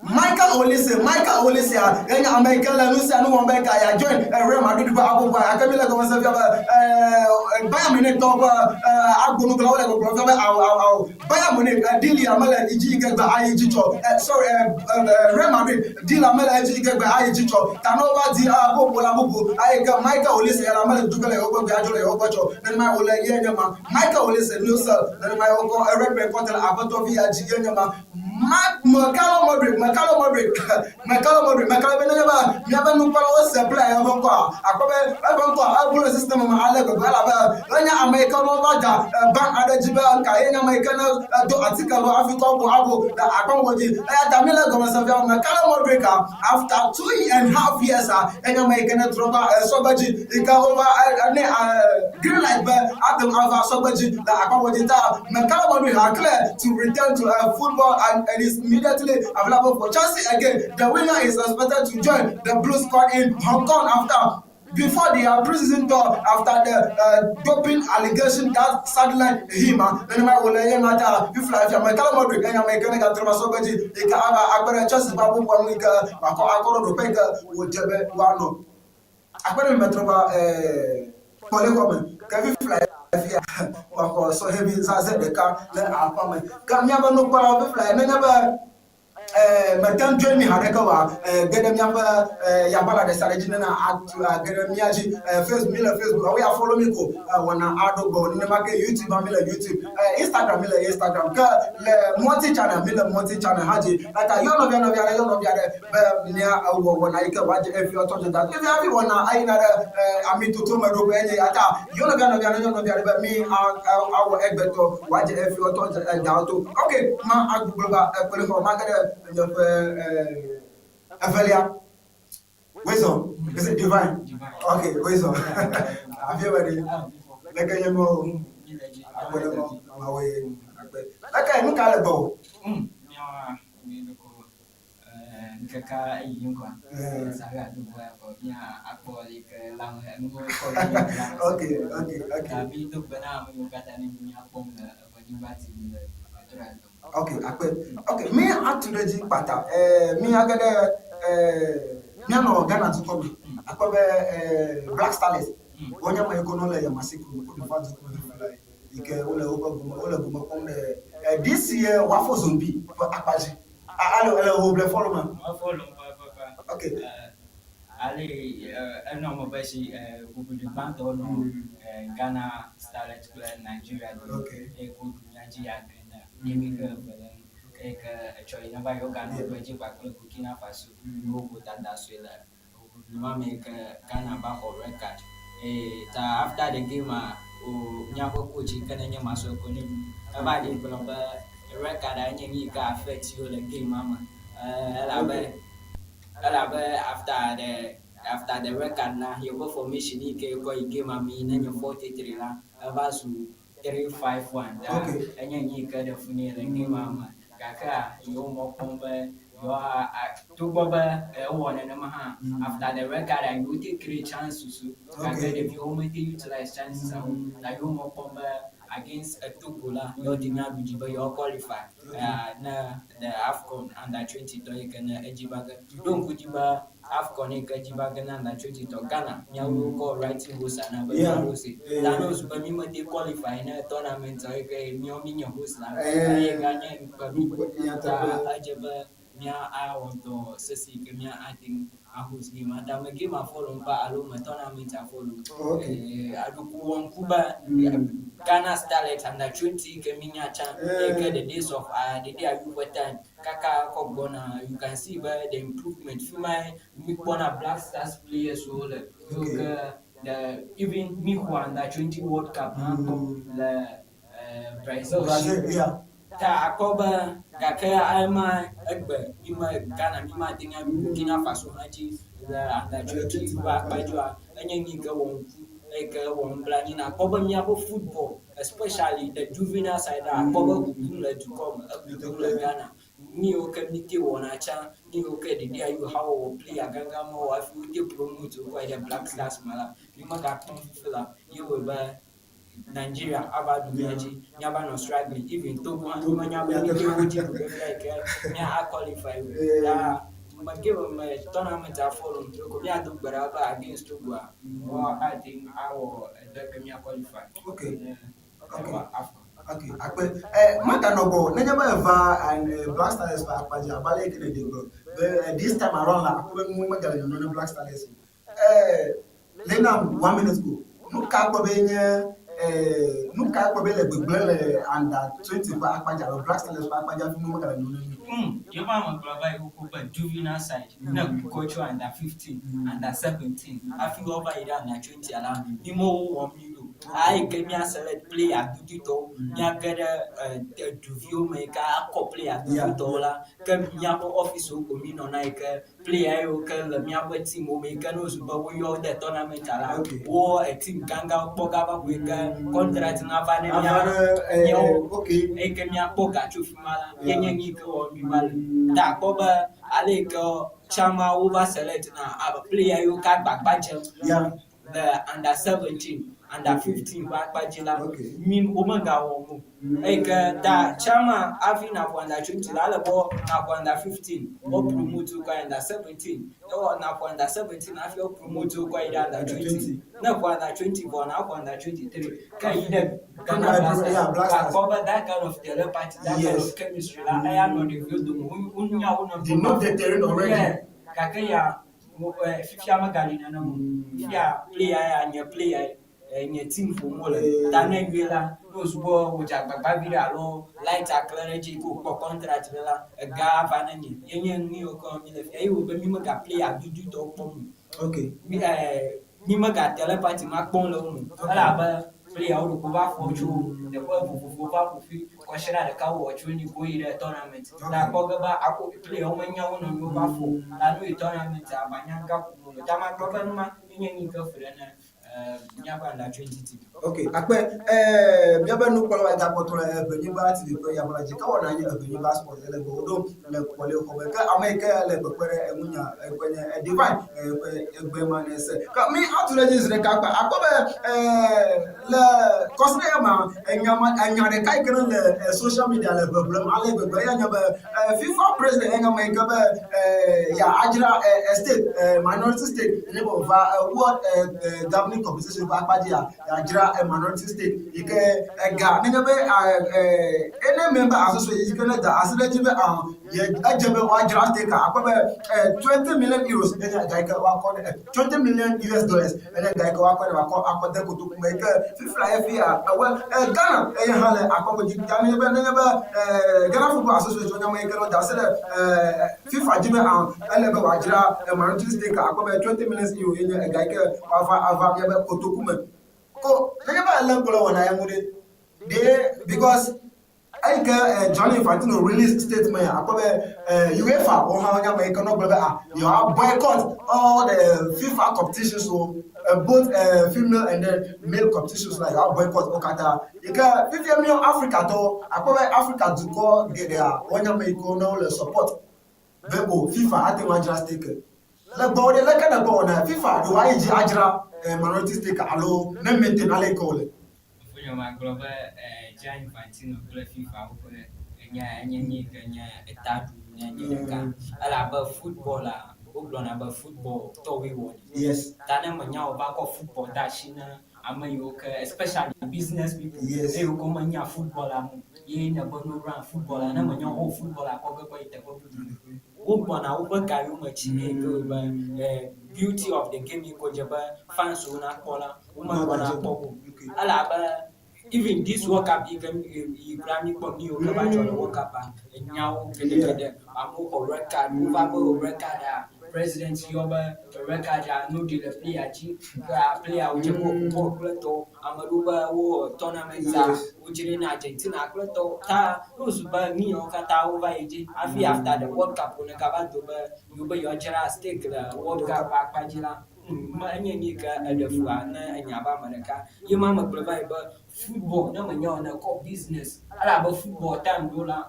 Michael Olise, Michael Olise a enye ame yi ke le nu sia nu wɔm be ga ya join Real Madrid ƒe abɔbɔa gake míle gɔme se fia be Bayern Munich tɔwo ƒe agbonuglawo le gbɔgblɔm fia be ao ao ao Bayern Munich deal ya mele edzi yi ge gbe ayi dzi tsɔ sorry Real Madrid deal ya mele edzi yi ge gbe ayi dzi tsɔ ta ne wova di ƒoƒola bubu ayi ke Michael Olise ya la mele dudu ge le yewoƒe gbe adzo le yewoƒe tsɔ nenemae wòle ye nye ma Michael Olise Newcastle nenemae wokɔ Redmayne kɔ te le aƒetɔ vi ya dzi ye nye ma. Mykhailo Mudryk, Mykhailo Mudryk, Mykhailo Mudryk, Mykhailo be nenye be míaƒe nukpɔlawo se playa eƒe ŋkɔa, akpɔ be eƒe ŋkɔa eblu le system me ale gbegbe elabe enye ame yi ke ne wova da bank aɖe dzi be ŋka ye nye ame yi ke ne edo atike vɔ hafi kɔ ƒo abo le akpɔŋgɔ dzi. Eya ta míle gɔme sem fia be Mykhailo Mudryk after 2.5 years enye ame yi ke ne trɔ va sɔgbe dzi yi ke wova ne green light be ate ŋu ava sɔgbe dzi le akpɔŋgɔ dzi ta Mykhailo Mudryk ha clear to return to football and is immediately available for Chelsea again. The winner is expected to join the Blue squad in Hong Kong after before the pre-season tour after the doping allegation that sidelined him. Nenema wòle ye ma ta fifla fia Mykhailo Mudryk enye ame yi ke ne gatrɔ va sɔgbe dzi yi ke ava akpe ɖe Chelsea ƒe abɔbɔa ŋu yi ke wòakɔ akɔ ɖo ɖoƒe yi ke wòdze be woanɔ. Akpe ɖe mi metrɔ va kpɔlixɔ me. Ke fifla fia maxɔ sɔhɛvi zazɛ ɖeka le aƒea me. Ke míaƒe nukpɔlawo fifla nenye be mete ŋu join mi haɖeke oa, ge ɖe míaƒe yabala ɖe sia ɖe dzi ne nàtu age ɖe mía dzi. Facebook, míle Facebook, ewo ya follow mi ko wɔna aɖo gbɔwò. Nenema ke YouTube hã míle YouTube, Instagram míle Instagram. Ke le Multi Channel míle Multi Channel hã dzi. Eya ta yɔ nɔvia nɔvia ɖe, yɔ nɔvia ɖe be mía wɔ wɔna yi ke wòadze eviɔ tɔ dzodza. Fifia hafi wɔna ayina ɖe amitoto me ɖoƒe enye ya ta yɔ nɔvia nɔvia ɖe, yɔ nɔvia ɖe be mí awɔ egbetɔ wòadze eviɔ tɔ dzawo to. Ok, ma agbugbɔ va ekpɔlixɔ mage ɖe nye ƒe evelia. Wisdom. Is it divine? Okay, wisdom. Afia be ɖe leke nye mɔ akpɔ ɖe mɔ mawoe akpe. Leke nu ka le gbɔwò? Míawoa mi ɖeko ŋkekea eyiyim kɔa, Sahara do goa kɔ mía akpɔ like lãme enuwo kɔ dzi le lãme Ta mi do gbe na ame yiwo katã ne mi mía kpɔm le Eʋenyigba TV le etrɔ ya dome. Ok, akpe. Ok, mi atu ɖe edzi kpata. Mi age ɖe míanɔ Ghana dukɔ me. Akpɔ be Black Starlets wonye ame yiwo ke nɔ le Yamasiko, Cote d'Ivoire dukɔ me fifi la yi ke wole woƒe gome wole gome kpɔm ɖe this year WAFO Zone B ƒe akpa dzi. Alo ele wò ble follow ma? Me follow pɛpɛpɛ. Ok. Ale enɔ me be si ʋuʋudedi gbãtɔ nɔ Ghana Starlets kple Nigeria dome eye woɖu mía dzi adre na emi ke eve le enu eye ke etsɔ yi neva yi woganɔ ɖu edzi kpakple Burkina Faso ye woƒo dada sue le ʋuʋudedi ma me yi ke Ghana va xɔ red card eye ta after the game a wo míaƒe coach yi ke nenye Maxwell Konadu eva ɖi gblɔ be red card a enye nu yi ke affect yewo le game ma me elabe elabe after the after the red card la yeƒe formation yi ke yekɔ yi game ma me yi nenye 4-3-3 la eva zu 3-5-1 ta enye nu yi ke ɖe fu nɛ le game ma me gakea yewo mɔ kpɔm be yewoa togbɔ be ewɔ nenema hã after the red card yewo te create chance susu gake ɖeviwo mete utilize chances awo ta yewo mɔ kpɔm be against Togo la yewote ŋu aɖu dzi be yewoa qualify ne the AFCON under 20 tɔ yi ke ne edzi va ge. Ɖo ŋku dzi be AFCON yi ke edzi va ge na under 20 tɔ Ghana míawoe wokɔ writing host na be mía host. Ta ne wòzu be mí mete qualify ne tournament yi ke míawo mí nye host la eye ganye ŋukpe mí. Ta edze be mía awɔ dɔ sesẽ yi ke mía ate ŋu a host game ma. Ta me game a follow ŋkpa alo me tournament a follow. Aɖuku wɔ ŋku be Ghana Starlets under 20 yi ke mí nya tsã yi ke the days of Dede Ayew ƒe time kaka kɔ gbɔna you can see be the improvement fi mae mí kpɔna Black Stars players wo le yiwo ke the even mí xɔ under 20 world cup hã kpɔ le Brazil si. Ta akpɔ be gake ema egbe mí me Ghana mí mate ŋu aɖu Burkina Faso hã dzi le under 20 ƒe akpa dzia enye nu yi ke wɔ ŋku eyi ke wɔ nublanui na akpɔ be míaƒe football especially the juvenile side akpɔ be kukum le dukɔ me ekukum le Ghana. Nu yiwo ke míte wɔna tsã, nu yiwo ke ɖeɖi ayi hawɔwɔ player gãgã mawo hafi wote promote wo kɔ yi ɖe Black Stars me la, mí megakpɔm fifi la ye wɔe be Nigeria ava ɖu mía dzi, míava nɔ struggling even Togo hã mímenya be mí ke wo dzi ɖu ge fia yi ke mía a qualify o. Ta me game me tournament a follow ŋutɔ ko míado gbe ɖa be against Togoa woa ate ŋu awɔ edɔ yi ke mía qualify. Okay. Ne Okay. eva AFCON. Okay, akpe. Eh, maganɔ gbɔ o. Nenye be eva eh, Black Stars ƒe akpa dzi abe ale yi ke nèɖe gblɔ be eh, this time around la, akpɔ be nuwo megale nyɔnyɔ na Black Stars o. Eh, le nam one minute ko. Nu ka kpɔ be nye eh, nu ka kpɔ be le gbegblẽ le under 20 ƒe akpa dzi alo Black Stars ƒe akpa dzi hafi nuwo megale nyɔnyɔ na mí o? Yewo ame gblɔ va yi xoxo be juvenile side ne kɔ tso under 15, under 17 hafi woava yi ɖe under 20 la, mi me wo wɔm nyuie o. Ayi ke mía select player dudutɔwo, míage ɖe eduviwo me yi ke akɔ player dudutɔwo la, ke míaƒe office wo ko mí nɔna yi ke player yiwo ke le míaƒe team wo me yi ke ne wozu be woyɔ wo de tournament la, wo team gãgãwo kpɔ ge ava ƒo yi ke contract nava ne mía míawo eyi ke míakpɔ ga tso fi ma la, ye nye nu yi ke wɔm mí va le. Ta akpɔ be ale yi ke tsã ma wova select na abe player yiwo ke agbagba dzem. Le under 17, under 15 ƒe akpa dzi la, mi womegawɔ o. Eyi ke ta chairman hafi nàƒo under 20 la, ele be nàƒo under 15, wo promote wo kɔ yi under 17. Ne wɔ nàƒo under 17 hafi wo promote wo kɔ yi ɖe under 20. Ne èƒo under 20 vɔ nàƒo under 23. Ke yi ɖe Ghana Black Stars, akpɔ be that kind of telepathy, that kind of chemistry la, eya nɔ ɖeviwo dome. Wonya wo nɔnɔewo. They know the terrain already. Yeah. Gake ya fifia megali nenema o. Fifia player ya nye player nye team ƒom wole. Ta ne enyuie la, ne wòzu be wòdze agbagba vi ɖe alo light aklẽ ɖe edzi yi ke wòkpɔ contract ɖe la, ega ava ne nye. Ye nye nu yiwo ke mi le fia. Eye wòle be mi mega player dudutɔwo kpɔm o. Mi mi mega telepathy ma kpɔm le wo me o. Elabe player-wo ɖeko va ƒo tso teƒe vovovowo va ƒo ƒui. Kɔsiɖa ɖeka wowɔ training ko yi ɖe tournament. Ta kpɔ ge be ako player-wo menya wo nɔnɔewo va ƒo. Ta nu yi tournament ava nya gaƒoƒo me. Ta magblɔ be numa ye nye nu yi ke fu ɖe ne míaƒe under 20 team. Ok, akpe míaƒe nukpɔlawo egakpɔtɔ le Eʋenyigba TV ƒe yaʋla dzi. Ke wɔna nye Eʋenyigba Sports ele gbɔwò ɖom le kpɔli xɔ me. Ke ame yi ke le kpekpe ɖe eŋunya eƒe nye Divine eƒe egbe ma ne se. Ke mi atu ɖe edzi zi ɖeka kpa akpɔ be le kɔsiɖa ya ma enya ma enya ɖeka yi ke ne le social media le ʋeʋlem ale gbegbe eya nye be FIFA president enye ame yi ke be ya adzra state minority state nye be wòva world governing competition ƒe akpa dzia yeadzra minority state yi ke ega nenye be ene member association yi ke ne da asi ɖe edzi be ye edze be woadzra stake akpɔ be 20 million euros enye ga yi ke woakɔ ɖe 20 million US dollars enye ga yi ke woakɔ ɖe woakɔ akɔ de kotoku me yi ke fifia ye fia ewɔ Ghana eye hã le akɔgo dzi ta nenye be nenye be Ghana Football Association nye ame yi ke ne da asi ɖe FIFA dzi be ele be wòadzra minority stake akpɔ be 20 million euro ye nye ega yi ke woava ava míaƒe kotoku me. Ko nenye be ele ŋku le wɔna ya ŋu ɖe ɖe because eyi ke Gianni Infantino release statement akpɔ be UEFA wo hã nye ame yi ke nɔ gblɔ be ah yewoa boycott all the FIFA competitions o both female and then male competitions la yewoa boycott wo katã. Yi ke fifia míawo Africa tɔwo akpɔ be Africa dukɔ geɖea wonye ame yi ke ne wole support be o FIFA ate ŋu adzra stake. Le gbɔwò ɖe leke nèkpɔ wɔna FIFA ɖe wòayi dzi adzra minority stake alo ne maintain ale yi ke wòle? Fofonye magblɔ be Gianni Infantino kple FIFA woƒe enya enye nu yi ke nye etaɖuɖu ne nye ɖeka. Elabe football a wogblɔna be football tɔwoe wɔnɛ. Yes. Ta ne menya o va kɔ football de asi na ame yiwo ke especially business people Yes. eyiwo ke womenya football la o ye ne be no run football la ne menya o football la kɔ ge kɔ yi teƒe bubu. Wogbɔna woƒe ga yome tsi ne yi ke wòle be beauty of the game yi ke wòdze be fans wo nakpɔ la womegbɔna kpɔ o. Elabe even this World Cup yi ke yi kura míkpɔ nu yiwo ke va dzɔ le World Cup a enyawo geɖegeɖe amewo xɔ red card wova be red card a president yɔ be red card a no ɖi le player dzi ke player wodze be woƒo bɔl kple tɔwo ame ɖewo be wowɔ tournament a wodzrae na Argentina kple tɔwo ta ne wòzu be nu yawo katã wova yi dzi hafi after the World Cup ne gava do be yewo be yewoadzra stake le World Cup ƒe akpa dzi la enye nu yi ke eɖe fua ne enya be ame ɖeka. Ye ma megblɔ va yi be football ne menya o ne kɔ business elabe football time ɖo la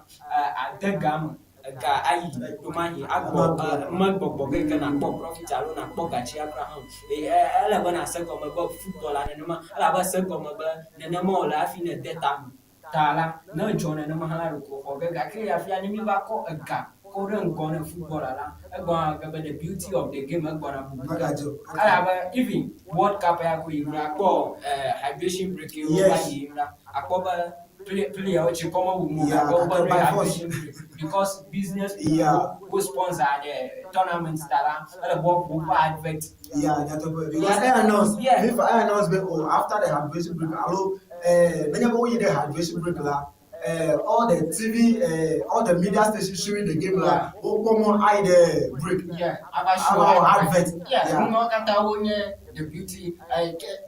ade ga me ega ayi ɖomahi agbɔ megbɔgbɔ ge ke nakpɔ profit alo nakpɔ gatsia kura hã o. Ele be nase gɔme be football la nenema elabe se gɔme be nenema wòle hafi ne de tame. Ta la ne edzɔ nenema hã la ɖeko xɔ ge gake ya fia ne mi va kɔ ega kɔ ɖe ŋgɔ ne football la egbɔna ge be the beauty of the game egbɔna bubu ge. Elabe even World Cup ya ko yi la akpɔ hydration break yi wo va yiyim la akpɔ be player-wo tsi kɔ mewu mo gake wobe ɖo hydration break because business people wo sponsor the tournament ta la ele be woaƒo woƒe advert. Yeah, nyateƒe. Because I announce, FIFA I announce be oh after the hydration break alo nenye be woyi ɖe hydration break la all the TV all the media stations showing the game la wokpɔ mɔ ayi ɖe break. Yeah, ava show ava wɔ advert. Yeah, numawo katã wonye the beauty.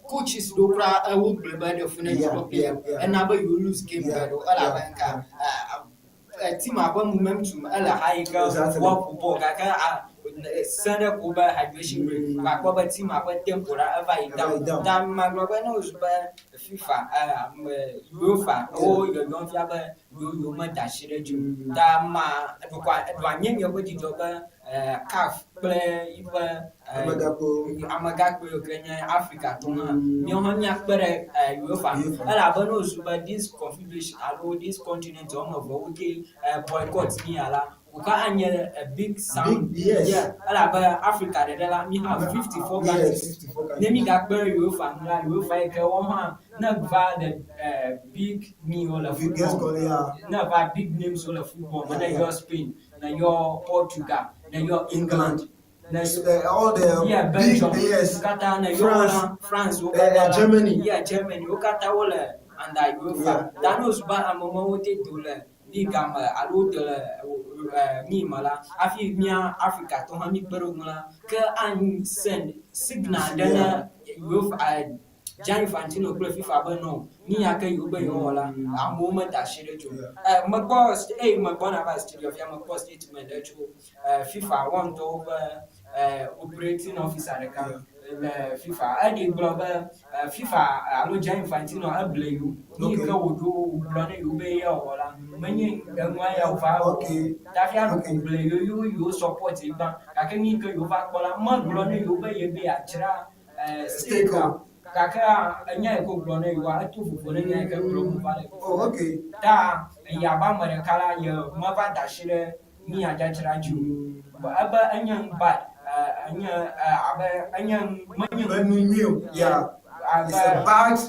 Coaches ɖewo kura wogblɔe be ɖe fu ne yewo player ena be yewo lose game geɖewo elabe nka team ƒe momentum ele high ke woaƒo bɔl gake sẽ ɖe ko be hydration break. Va kpɔ be team ƒe tempo la eva yi down. Ta magblɔ be ne wòzu be FIFA, UEFA wo yɔyɔm fia be yewo yewo meda asi ɖe edzi o. Ta ma ɖeko ɖoa nye nye ƒe dzidzɔ be CAF kple yiƒe amegãkpui yiwo ke nye Africa tɔwo hã míawo hã míakpe ɖe UEFA ŋu elabe ne wòzu be this confederation alo this continent woame eve wote boycott mí ya la, wòka anye a big sound. Big, yes. Yeah, elabe Africa ɖeɖe la, mí have 54 countries. Yes, 54 countries. Ne mí gakpe ɖe UEFA ŋu la, UEFA yi ke woawo hã ne va the big names le Biggest football, goal, yeah. ne va big names le football me, ne yɔ Spain, ne yɔ Portugal, ne yɔ England, ne All the yeah, big Belgium, yes. wo katã ne yɔ France, la, France wo katã la, Germany. yeah, Germany, wo katã wole under UEFA. Yeah. Ta ne wòzu be ame mawo te do le liga me alo wodo le mi me la, hafi mía Afrikatɔwo hã míkpe ɖe wo ŋu la, ke anyi send signal ɖe ne UEFA, Gianni Infantino kple FIFA be no, nu ya ke yewo be yewowɔ la, amewo meda asi ɖe edzi o. Mekpɔ eye megbɔna va studio fia mekpɔ statement ɖe tso FIFA woa ŋutɔwo ƒe operating officer ɖeka le FIFA. Eɖi gblɔ be FIFA alo Gianni Infantino eble yewo. Nu yi ke wòɖo wògblɔ ne yewo be yeawɔ la, menye enua ya wòva wɔ o. Ta fia ɖeko wòble yewo ye yewo support ye gbã. Gake nu yi ke yewo va kpɔ la, megblɔ ne yewo be yebe yeadzra stake o. Gake enya yi ke wògblɔ ne yewoa, eto vovo ne nya yi ke gblɔm wòva le. Oh, okay. Ta eyi abe ame ɖeka la, ye meva da asi ɖe nuya dzadzra dzi o. Ebe enye nu bad, enye abe enye menye nu nyui o. Yeah. It's a bad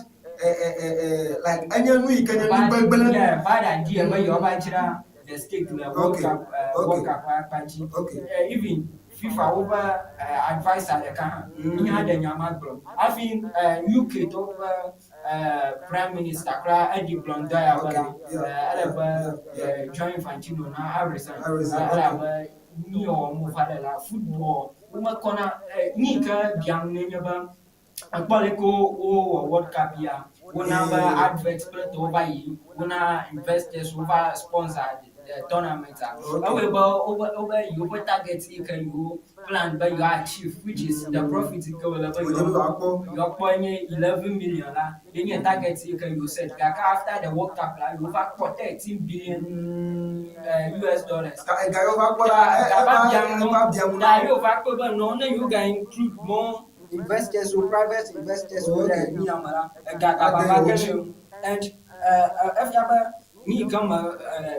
like enye nu yi ke nye nu gbegblẽ. Yeah, bad idea be yewoava dzra the stake le World Cup World Cup ƒe akpa dzi. Even FIFA woƒe adviser ɖeka hã, nye hã ɖe nya ma gblɔ. Hafi UK tɔwo ƒe prime minister kura eɖi gblɔ ŋdɔ ya be la, ele be Gianni Infantino na a resign elabe nu yi wɔm wova le la, football womekɔna nu yi ke biam ne nye be ekpɔ leke wowɔ World Cup ya, wona be advert kple tɔwo va yi, wona investors wova sponsor tournament-a. Ewɔe be wobe wobe yewoƒe target yi ke yewo plan be yewoa achieve which is the profit yi ke wòle be yewoakpɔ yewoakpɔ nye 11 million la ye nye target yi ke yewo set. Gake after the World Cup la yewova kpɔ 13 billion US dollars. Ga yewo va kpɔ la eva eva bia ŋu na wo. Ta yewo va kpɔe be no ne yewo ga include more investors wo private investors wo ɖe nuya me la ega gava va ge ɖe wo. And efia be nu yi ke me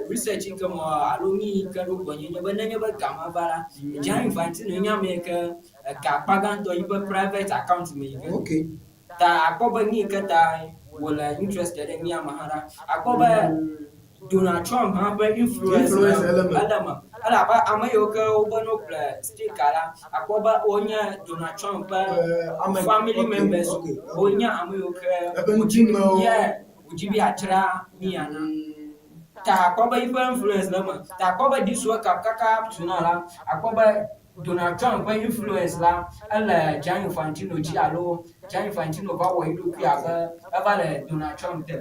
research yi ke me alo nu yi ke ɖo gbɔnye nye be nenye be ga ma va la, Gianni Infantino nye ame yi ke ega akpa gãtɔ yiƒe private account me yi ge. Okay. Ta akpɔ be nu yi ke ta wòle interested ɖe nuya me hã la, akpɔ be Donald Trump hã ƒe influence ele eme. Ele eme. Elabe ame yiwo ke wobe ne woƒle stake la, akpɔ be wonye Donald Trump ƒe family members. Wonye ame yiwo ke Eƒe ŋutimewo. Yeah, wòdi be yeadzra nuya na. Ta akpɔ be yiƒe influence le eme. Ta akpɔ be this World Cup kaka up to now la, akpɔ be Donald Trump ƒe influence la, ele Gianni Infantino dzi alo Gianni Infantino va wɔ eɖokui abe eva le Donald Trump te.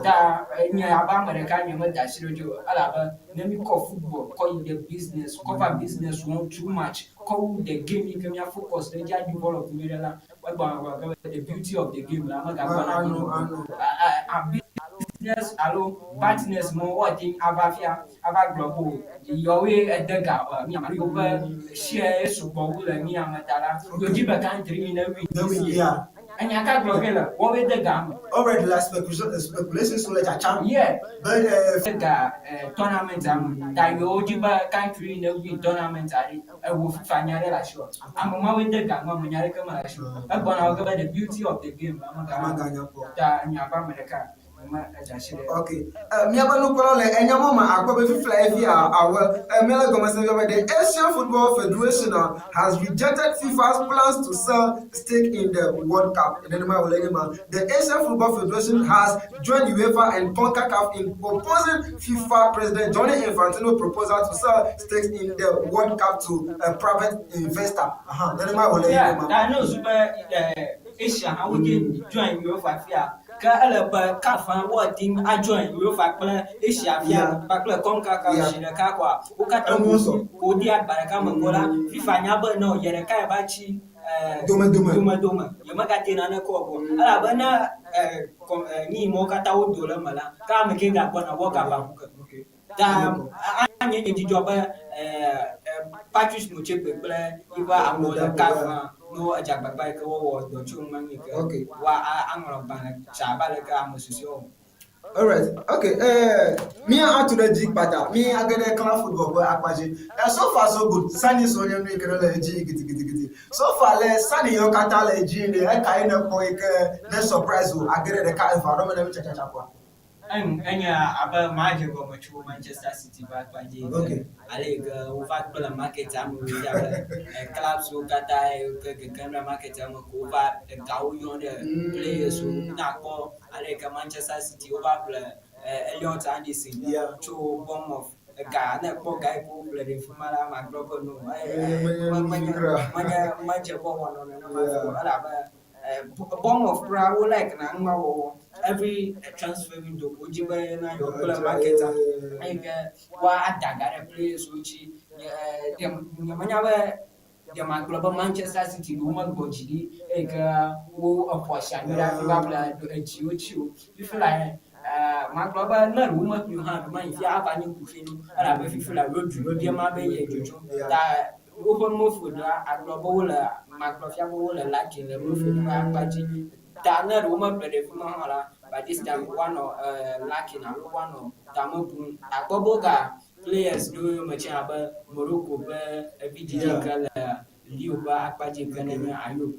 Ta nye abe ame ɖeka nye meda asi ɖe edzi o elabe ne míkɔ football kɔ yi ɖe business, kɔ va business wɔm too much, kɔ wu the game yi ke mía focus ɖe edzi a develop nyuie ɖe la, egbɔna gɔgɔ be the beauty of the game la megagbɔna anyi o. Business alo partners me woate ŋu ava fia ava gblɔ be o yewoe ede ga mía alo yewoƒe share ye sugbɔ wu le mía me ta la, yewodi be country yi ne win this year. Enya ka gblɔ ge le? Woawoe de ga eme. Already la speculations le tsatsam. Yeah. Be De ga tournament me ta yewodi be country yi ne win tournament ɖe ewɔ FIFA nya ɖe le asiwò. Ame mawoe de ga ŋua me nya ɖeke mele asiwò. Egbɔna wɔ ge be the beauty of the game la meganya kpɔ. Ta nye abe ame ɖeka me edze asi ɖe. Okay. Míaƒe nukpɔlawo le enya ma me akpɔ be fifia efi awɔ míele gɔmesese be the Asian Football Federation has rejected FIFA's plans to sell stake in the World Cup. Nenema wòle nye ma. The Asian Football Federation has joined UEFA and CONCACAF in opposing FIFA President Gianni Infantino proposal to sell stakes in the World Cup to a private investor. Aha, nenema wòle nye ma. Ta ne wòzu be Asia hã wode join UEFA fia Ke ele be CAF hã woate ŋu ajoin UEFA kple Asia fia kpakple CONCACAF zi ɖeka koa, wo katã woƒo wode agba ɖeka me ko la, FIFA nya be no ye ɖeka yeva tsi Domedome. domedome yemegate naneke wɔ o. Elabe ne nu yi me wo katã wodo le eme la, ke ame ke gagbɔna World Cup aƒu ke. Ta anye nye dzidzɔ be Patrice Motsepe kple yiƒe amewo le CAF hã ne edze agbagba yi ke woawɔ dɔ tso nu ma ŋu yi ke woaŋlɔ agbalẽ tsa abe aleke ame susɔewo wɔ. Alright, okay. Mía atu ɖe dzi kpata. Mi age ɖe club football ƒe akpa dzi. So far so good. Signing so nye nu yi ke ne le edzi yi gidigidigidi. So far le signing yiwo katã le edzi yi ɖe, eka ye ne kpɔ yi ke ne surprise wò age ɖe ɖeka eve alo me ne mi tsatsatsa kpɔa? Enye abe madze gɔme tso Manchester City ƒe akpa dzi ene. Ale yi ke wova gblẽ market-a me fia be clubs-wo katã yi ke kekem ɖe market-a me ko wova egawo yɔm ɖe players-wo. Ne àkpɔ ale yi ke Manchester City wova ƒle Elliot Anderson tso Bournemouth. Ega ne èkpɔ ga yi ke woƒle ɖe fi ma la, màgblɔ be no menye medze be woanɔ nenema o elabe Bournemouth kura wo like na nua wɔwɔ every transfer window ko wodzi be na yewo kple market a eyi ke woada ga ɖe players wo dzi. Nye menya be ɖe magblɔ be Manchester City ɖe womegbɔ dzi ɖi eyi ke wo exɔ asi anyi ɖe hafi va ƒle edzi wo tsi o. Fifi la magblɔ be ne ɖe womeƒli o hã ɖewomayi fia ava nye kuxi nu elabe fifi la Rodri ye ma be ye dzodzom ta Woƒe midfield la, agblɔ be wole, magblɔ fia be wole lacking le midfield ƒe akpa dzi. Ta ne ɖe womeƒle ɖevi ma hã la, by this time woanɔ lacking alo woanɔ tame bum. Àkpɔ be woga players ɖewo yome tsɛ abe Morocco ƒe vidzidzi yi ke le Lille ƒe akpa dzi yi ke nenye Ayoub.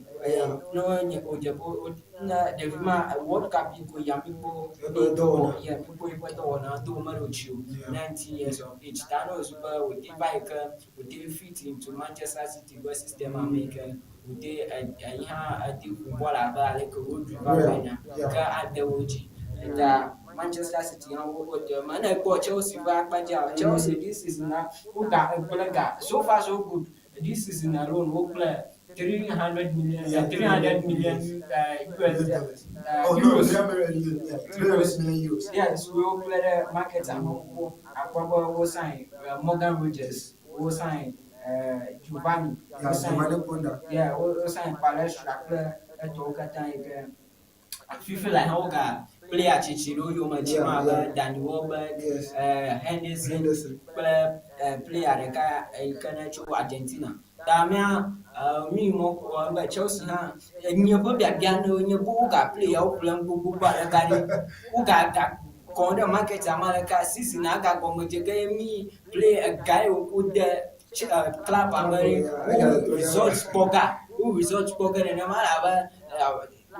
Ne wonye wodze be ne ɖevi ma World Cup yi ko yia míkpɔ Eƒe dɔwɔna. Yeah, míkpɔ eƒe dɔwɔna do meɖo tsi o. 19 years of age. Ta ne wòzu be wòte va yi ke Wòte fit into Manchester City ƒe system me yi ke wòte eyi hã ete ƒo bɔl abe aleke Rodri va wɔe enea, ke ade wo dzi. Ta Manchester City hã wote eme. Ne ekpɔ Chelsea ƒe akpa dzia, Chelsea this season la, woga egblẽ ga. So far so good. This season alone wogblẽ 300 million, 300 million US Oh, no, euros. 300 million euros. Yes, wogblẽ ɖe market me xoxo. Akpɔ be wo sign Morgan Rogers, wo sign Giovanni, wo sign Giovanni Quenda. Yeah, wo sign Palestra kple etɔwo katã yi ke fifi la hã woga player tsitsi ɖewo yome tsim abe Danny Welbeck, Henderson kple player ɖeka yi ke ne tso Argentina. Ta mía mi mɔ kpɔ be Chelsea hã nye ƒe biabia ne nye be woga player-wo ƒlem gbogbo aleke ɖe woga ga kɔm ɖe market ame aleke season aga gɔme dze ge mi play ega yi woko de club ame ɖe wo result kpɔ ga wo result kpɔ ge nenema elabe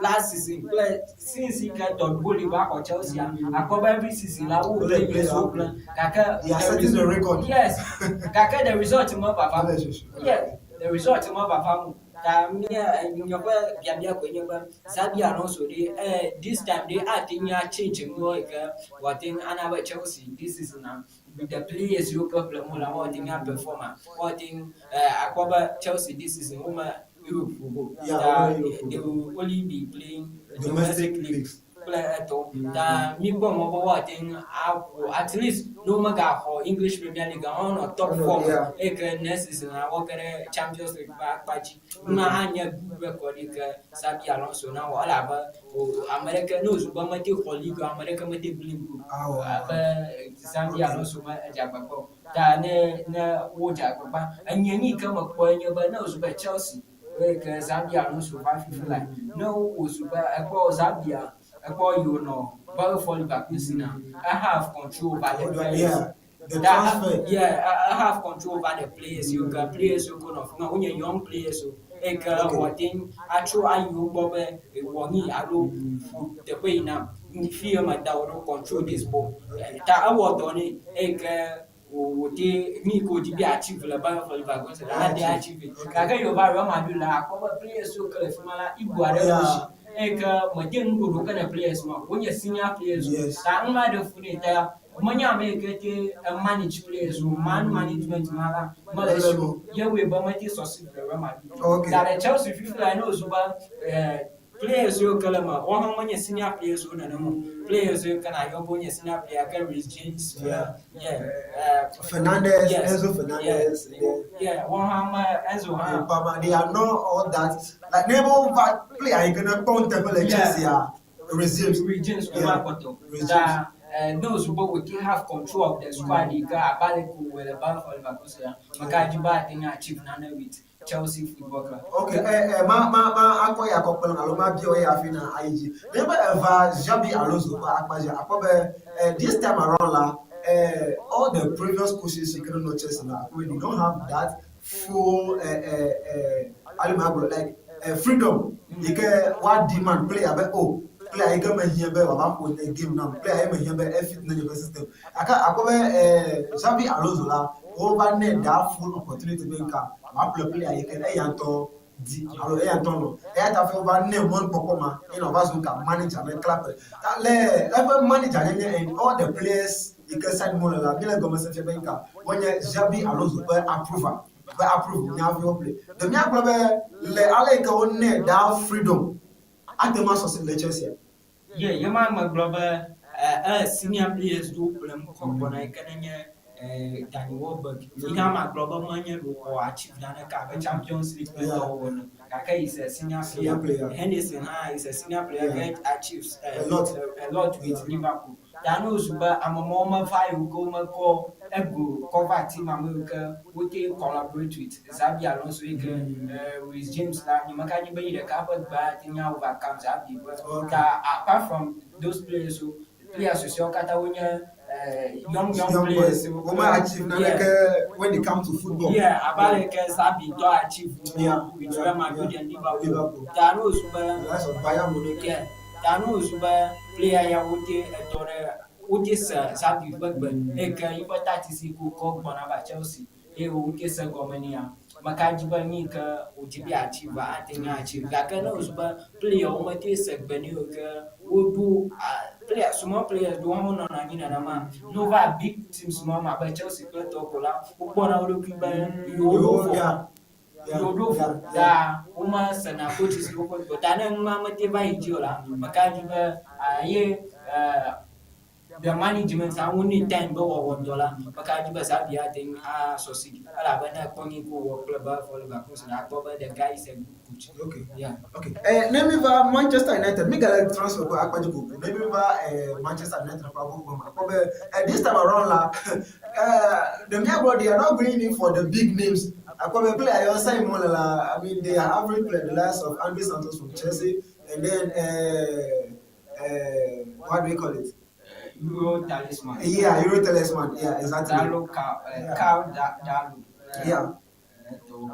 last season kple since yi ke Todd Boehly va xɔ Chelsea akpɔ be every season la wo play players wo ƒle gake They are setting the record. Yes, gake the result me vava mo. Yes, the result me vava mo. Ta mía nye ƒe biabia koe nye be Xabi Alonso ɖe eh, this time ɖe ate ŋu a change nuwo yi ke wòate ŋu ana be Chelsea this season a with the players yiwo ke ƒlem wole woate ŋu a perform a woate ŋu eh, akpɔ be Chelsea this season wome Europe ƒo go. Yeah, Ta wome Europe ƒo they go. will only be playing Domestic domestic leagues. leagues. Kple etɔ. Ta míkpɔ mɔ be woate ŋu aƒo at least ne womegaxɔ English Premier League a woanɔ top four me eyi ke next season la woage ɖe Champions League ƒe akpa dzi. Nua anye good record yi ke Xabi Alonso nawɔ elabe ame ɖeke ne wòzu be mete xɔ league o ame ɖeke mete blame o abe Xabi Alonso me edze agbagba o. Ta ne ne wodze agbagba enye nu yi ke mekpɔe nye be ne wòzu be Chelsea Eyi ke Xabi Alonso va fifi la, ne wòzu be ekpɔ Xabia, ekpɔ yi wònɔ Bayer Leverkusen a, ehave control over the players. Yeah, the Ta, transfer. yeah, ehave control over the players yiwo ke players yiwo ke nɔ afi ma wonye young players o. Eyi ke wòate ŋu atso ayi wo gbɔ be wɔ nui alo ƒo teƒe yi nam, fi ye meda wò ɖo control this ball. Ta ewɔ dɔ nɛ eyi ke wòte nu yi ke wòdi be yeachieve le Bayer Leverkusen la, ate achieve. Gake yi wòva Real Madrid la, akpɔ be players yiwo ke le fi ma la, ego aɖe le wo si eyi ke mede nu ɖoɖo ke ne players ma o. Wonye senior players o. Ta nu ma ɖe fu nɛ ta menye ame yi ke te manage players o. Man management ma la mele esi o. Ye wɔe be mete succeed le Real Madrid o. Ta le Chelsea fifi la ne wòzu be. Players yiwo ke le eme, woawo hã menye senior players wo nenem o. Players yiwo ke nàyɔ be wonye senior player ke Reece James kple Yeah. yeah, Fernandez, yes, Enzo yeah, Fernandez, and then yeah, woawo hã me Enzo hã. Obama, they are not all that. Like never player you gonna count them like Yeah. Chelsea are Reece James. Reece James Yeah. wova kpɔtɔ. Reece Ta ne wòzu be wòte have control of the squad yi ke abe ale ke wòwɔe le Bayer Leverkusen la, meka dzi be ate ŋu achieve nane with Chelsea Football Club. Okay, ma ma ma akɔ ya akɔ kplɔ alo ma biɔ ya afi na ayi dzi. Ne be eva Xabi Alonso ƒe akpa dzi akpɔ be this time around la, all the previous coaches yi ke nɔ Chelsea la, akpɔ be they don't have that full ale ma gblɔ like freedom yi ke woa demand player be oh player yi ke mehiã be wòava ƒo nye game nam, player yi mehiã be efit ne nye ƒe system. Gake akpɔ be Xabi Alonso la, wova nɛ that full opportunity be nka wòaƒle player yi ke eya ŋutɔ di alo eya ŋutɔ lɔ̃. Eya ta hafi wova nɛ mɔnukpɔkpɔ ma eye wòava zu nka manager ne club. Ta le eƒe manager nyenye and all the players yi ke sign wole la, míele gɔme sem fia be nka wonye Xabi Alonso ƒe approval ƒe approve nya hafi woƒle. Ɖe míagblɔ be le ale yi ke wonɛ that freedom ate ŋu asɔ le Chelsea? Yeah, ye ma megblɔ be senior players ɖewo ƒlem kɔ gbɔna yi ke nenye Danny Welbeck. Yi hã magblɔ be menye ɖe wòxɔ achieve naneke abe Champions League kple tɔwo ene. Gake is a senior Senior player. player. Henderson hã is a senior player Yeah. get achieves A lot. a lot with Yeah. Liverpool. Ta ne wòzu be ame mawo meva yi o ke womekɔ ego kɔ va team ame yiwo ke wote collaborate with Xabi Alonso yi ke Reece James la, nyemeka dzi be yi ɖeka ƒe gbe ate ŋu overcome Xabi ƒe. Okay. Ta apart from those players wo, players susɔewo katã wonye young young Young players. boys, wome achieve naneke when it comes to football. Yeah, abe ale ke Xabi ŋutɔ achieve with Real Madrid and Liverpool. Liverpool. Ta ne wòzu be The likes of Bayern Munich. Yeah, ta ne wòzu be player ya wote etɔ ɖe wote se Xabi ƒe gbe eye ke yiƒe tactics yi ke wòkɔ gbɔna va Chelsea eye wote se gɔme nɛa, meka dzi be nu yi ke wòdzi be yeachieve ate ŋu achieve. Gake ne wòzu be player wo mete se gbe nɛ o ke woɖo player small players ɖewo hã wonɔna anyi nenema. Ne wova big teams ma me abe Chelsea kple tɔwo ko la, wokpɔna wo ɖokui be yewo ɖo vɔ. Yewo ɖo vɔ. Ta womesena coaches wo ƒe gbe o. Ta ne nua mete va yi dzi o la, meka dzi be ye the management hã wonɛ time be woawɔ dɔ la, meka dzi be Xabi ate ŋu a succeed elabe ne ekpɔ nu yi ke wòwɔ kple Bayer Leverkusen akpɔ be the guy is a good coach. Okay. Yeah. Okay. Ne mi va Manchester United, mi gale transfer ƒe akpa dzi kokoko. Ne mi va Manchester United ƒe agbogbo me, akpɔ be this time around la, the míagblɔ they are not going in for the big names. Akpɔ be player yiwo sign wole la, I mean they are average player, the likes of Andre Santos from Chelsea, and then what do we call it? Euro talisman. Yeah, Euro talisman. Yeah, exactly. Dalo Karl Karl Dalo. Yeah.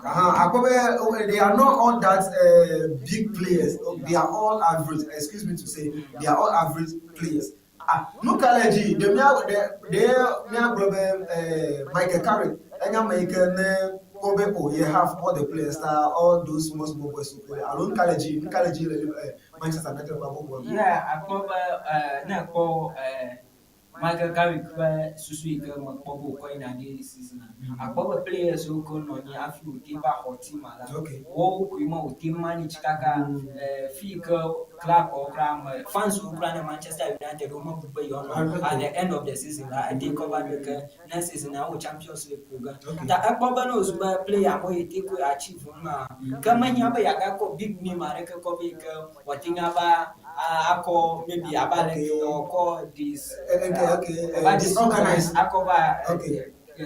Akpɔ be oh, they are not all that big players. They are all average. Excuse me to say, they are all average players. Ah, nu ka le dzi? Ɖe mía ɖe ɖe míagblɔ be Michael Carrick enye ame yi ke ne kpɔ be oh, you have all the players ta all those small small boys alo nu ka le dzi? Nu ka le dzi le Manchester United ƒe agbogbo me? Yeah, akpɔ be ne ekpɔ Michael Carrick ƒe susu yi ke mekpɔ be wòkɔ yina ɖe season a, akpɔ be players yiwo ke nɔ anyi hafi wòte va xɔ team la, woawo koe ma wòte manage kaka fi yi ke club kura me fans wo kura ne Manchester United womebu be yewoanɔ at the end of the season la, ete kɔ va ɖo ke next season awo Champions League ƒo ge. Ta ekpɔ be ne wòzu be player mo yi te koe achieve nua, ke mehiã be yeagakɔ big name aɖeke kɔ be yi ke wòate ŋu ava akɔ maybe abe ale ke wòkɔ this Okay, disorganized. akɔ va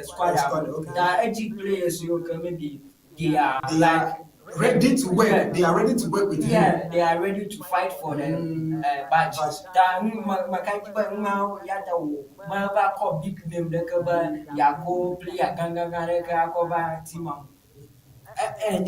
squad Squad, okay. Ta edzi players yiwo ke maybe they are They like are ready to work. Yeah. They are ready to work with you. Yeah, they are ready to fight for the badge. Badge. Ta nu meka dzi be nua ya ta wò meva kɔ big name ɖeke be yeakɔ player gãgãgã ɖeke akɔ va team me.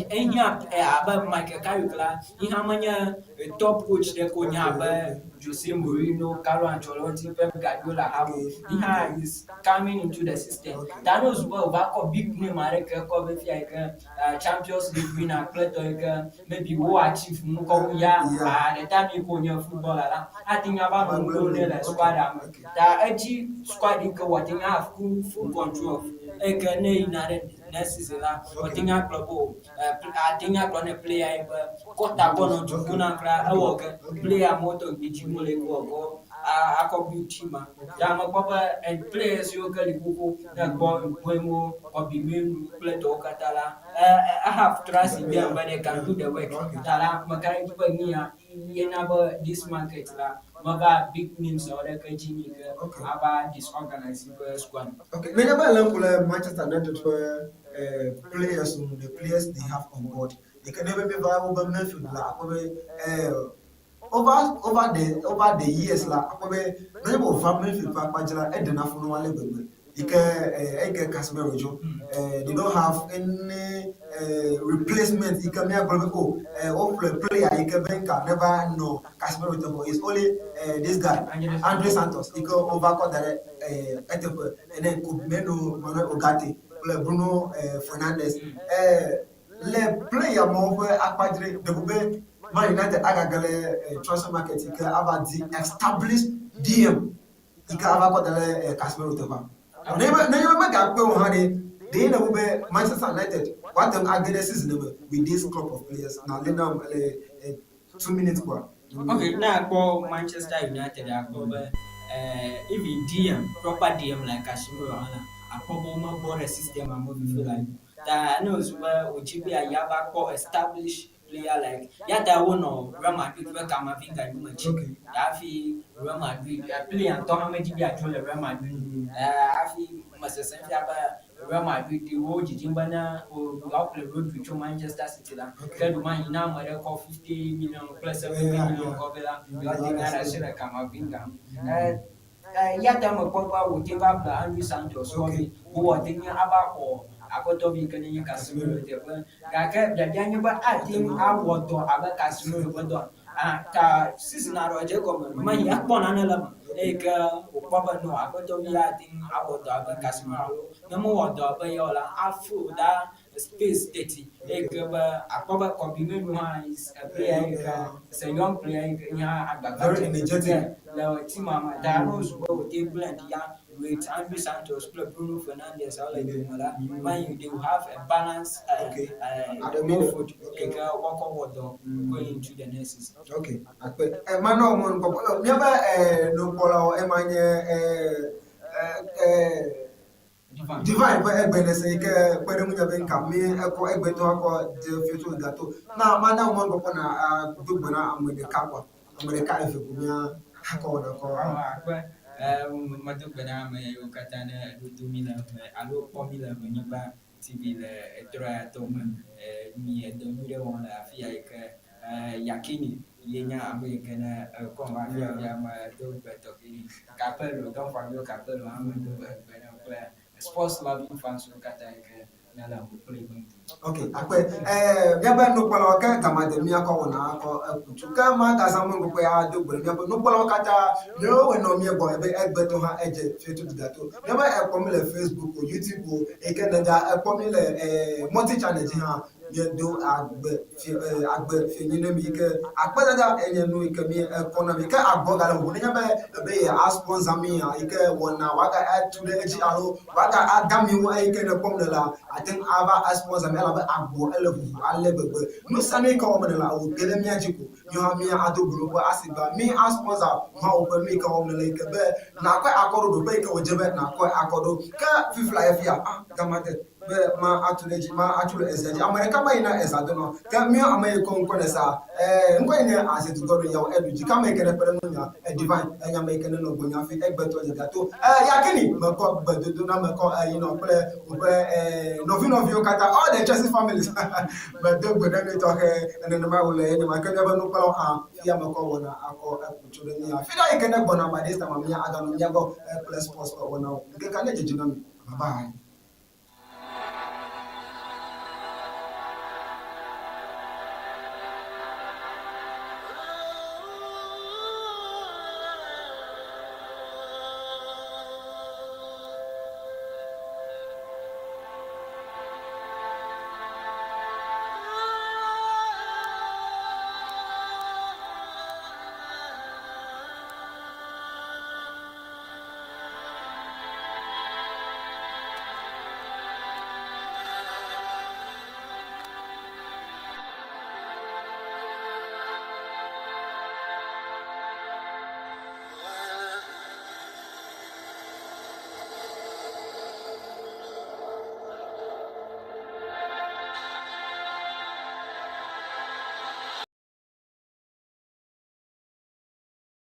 Ehiã abe Michael Carrick la, yi hã menye top coach ɖe ko nye abe Jose Mourinho, Carlo Ancelotti, Pep Guardiola hã o. Yi hã is coming into the system. Ta ne wòzu be wòva kɔ big name aɖeke kɔ va fia yi ke Champions League winner kple tɔ yi ke maybe wo achieve nu kɔ wu ya at the time yi ke wònye footballer la, ate ŋu ava nɔ nu ɖom nɛ le squad me. Ta edzi squad yi ke wòate ŋu have full control of eyi ke ne yina ɖe Next season la, woate ŋu agblɔ be o, ate ŋu agblɔ ne player ye be kɔ tagbɔ nɔ du ƒum na kura ewɔ ge. Player mawo tɔgbi dzi wole ke wɔ kɔ akɔ build team ma. Ya mekpɔ be players yiwo ke li xoxo ne ekpɔ Mbeumo, Kobbie Mainoo kple tɔwo katã la, I have trust in them be they can do the work. Ta la, meka ɖe edzi be nu ya ye na be this market la meva big names aɖeke dzi yi ke ava disorganize yiƒe squad. Okay, nenye be le ŋku le Manchester United ƒe players ŋu, the players they have on board, yi ke ne be míeva wobe midfield la, akpɔ be over the years la, akpɔ be nenye be wòva midfield ƒe akpa dzi la, eɖena fu na wo ale gbegbe. Yi ke eyi ke Casemiro dzo, they don't have any replacement yi ke míagblɔ be oh, woƒle player yi ke be nka neva nɔ Casemiro teƒe. It's only this guy Andre Santos yi ke wova kɔ da ɖe eteƒe and then Kobbie Mainoo, Manuel Ugarte kple Bruno Fernandes. Le player mawo ƒe akpa dzi ɖe, ɖeko be Man United agage le transfer market yi ke ava di established DM yi ke ava kɔ da ɖe Casemiro teƒea. Nenye be megakpe o hã ɖe, ɖe ne be Manchester United woate ŋu age ɖe season me with this crop of players na le nam le 2 minutes kwa. Okay, ne akpɔ Manchester United akpɔ be even DM, proper DM like Casemiro hã la, akpɔ be womebɔ ɖe system me fifi la. Ta ne wòzu be wòdzi be yeava kpɔ established player like ya ta wonɔ Real Madrid ƒe Camavinga yome tsi. Hafi Real Madrid player ŋutɔ hã medzi be yeadzo le Real Madrid. Hafi mesesem fia be Real Madrid wo dzidzim be ne yewoaƒle Rodri tso Manchester City la, ke ɖewomahi ne ame ɖe kɔ 50 million kple 70 million kɔ vɛ la, yewoate ŋu aɖe asi le Camavinga ŋu. Ya ta mekpɔ be wòte va ƒle Andre Santos kɔ vɛ, wòate ŋu ava xɔ aƒetɔvi yi ke nenye Casemiro teƒe. Gake biabia nye be ate ŋu awɔ dɔ abe Casemiro ƒe dɔa? Ta season aɖewo dze egɔme meyi ekpɔ nane le eme eye ke wòkpɔ be no aƒetɔvi ya ate ŋu awɔ dɔ abe Casemiro alo ne mewɔ dɔ abe ya o la, afill that space teti eye ke be akpɔ be Kobbie Mainoo hã is a player yi ke is a young player yi ke hã agbagba dze le team me. Ta ne wòzu be wòte blend ya with Andre Santos kple Bruno Fernandes le dome la, Man U they will have a balanced midfield yi ke woakɔ wɔ dɔ going into the next season. Okay, akpe. Manɔ mɔ nukpɔkpɔ. Míaƒe nukpɔlawo ema nye Divine ƒe egbe ne se yi ke kpe ɖe ŋunye be nka mi ekɔ egbetɔ akɔ dze fiotso gato. Na mana mɔ nukpɔkpɔ na do gbe na ame ɖeka kɔa. Ame ɖeka eve ko mía akɔ wɔna kɔ. Akpe. Medo gbe na ame yiwo katã ne ɖo to mí le ʋe alo kpɔ mí le Ʋenyigba TV le etrɔ ya tɔ me. Mi edɔ nyui ɖe wɔm le afi ya yi ke Yakini ye nye ame yi ke ne ekɔm va fia fia medo gbe tɔxɛ nɛ. Capello, Don Fabio Capello hã medo gbe nɛ kple sports loving fans wo katã yi ke ne le ŋu kple ŋu. Ok, akpe. Míaƒe nukpɔlawo ke gama de míakɔ wɔna akɔ ekutu. Ke ma gazã mɔnukpɔkpɔ ya do gbe míaƒe nukpɔlawo katã míawo nɔ mía gbɔ ebe egbetɔ hã edze fietu gato. Míaƒe ekpɔ mi le Facebook o, YouTube o, eyi ke nega ekpɔ mi le multi channel dzi hã míedo agbe fie agbe fienyi ne mi yi ke akpedada enye nu yi ke mi ekɔ na mi ke agbɔ gale ʋuʋu nenye be ebe ye a sponsor mi ya yi ke wɔna wòaga atu ɖe edzi alo wòaga ada mi wu eyi ke ne kpɔm ne la ate ŋu ava a sponsor mi elabe agbɔ ele ʋuʋu ale gbegbe. Nu sia nu yi ke wɔm ne la wò ge ɖe mía dzi ko míawo hã mía ado go ɖo asi gba mi a sponsor Mawu ƒe nu yi ke wɔm nele yi ke be nàkɔe akɔ ɖo ɖoƒe yi ke wòdze be nàkɔe akɔ ɖo. Ke fifia ya fia ah gama de be ma atu ɖe edzi ma atu ɖe ezea dzi. Ame ɖeka meyina eza donɔ ke míawo ame yi ke ŋkɔ ne sa ŋkɔ yi nye Azedu Godwin yawo eɖu dzi. Ke ame yi ke ne kpe ɖe ŋunya Divine enye ame yi ke nenɔ gbɔnye hafi egbetɔ dze gato. Yakini mekɔ gbedodo na mekɔ yinɔ kple woƒe nɔvi nɔviwo katã all the Chelsea families medo gbe ɖe mi tɔxɛ nenema wòle ye nema ke míaƒe nukpɔlawo hã fia mekɔ wɔna akɔ eku tso ɖe mía. Fi ɖe yi ke ne gbɔna by this time mía aganɔ mía gbɔ kple sports ƒe wɔnawo. Ŋkekea ne dzedze na mi. Bye bye.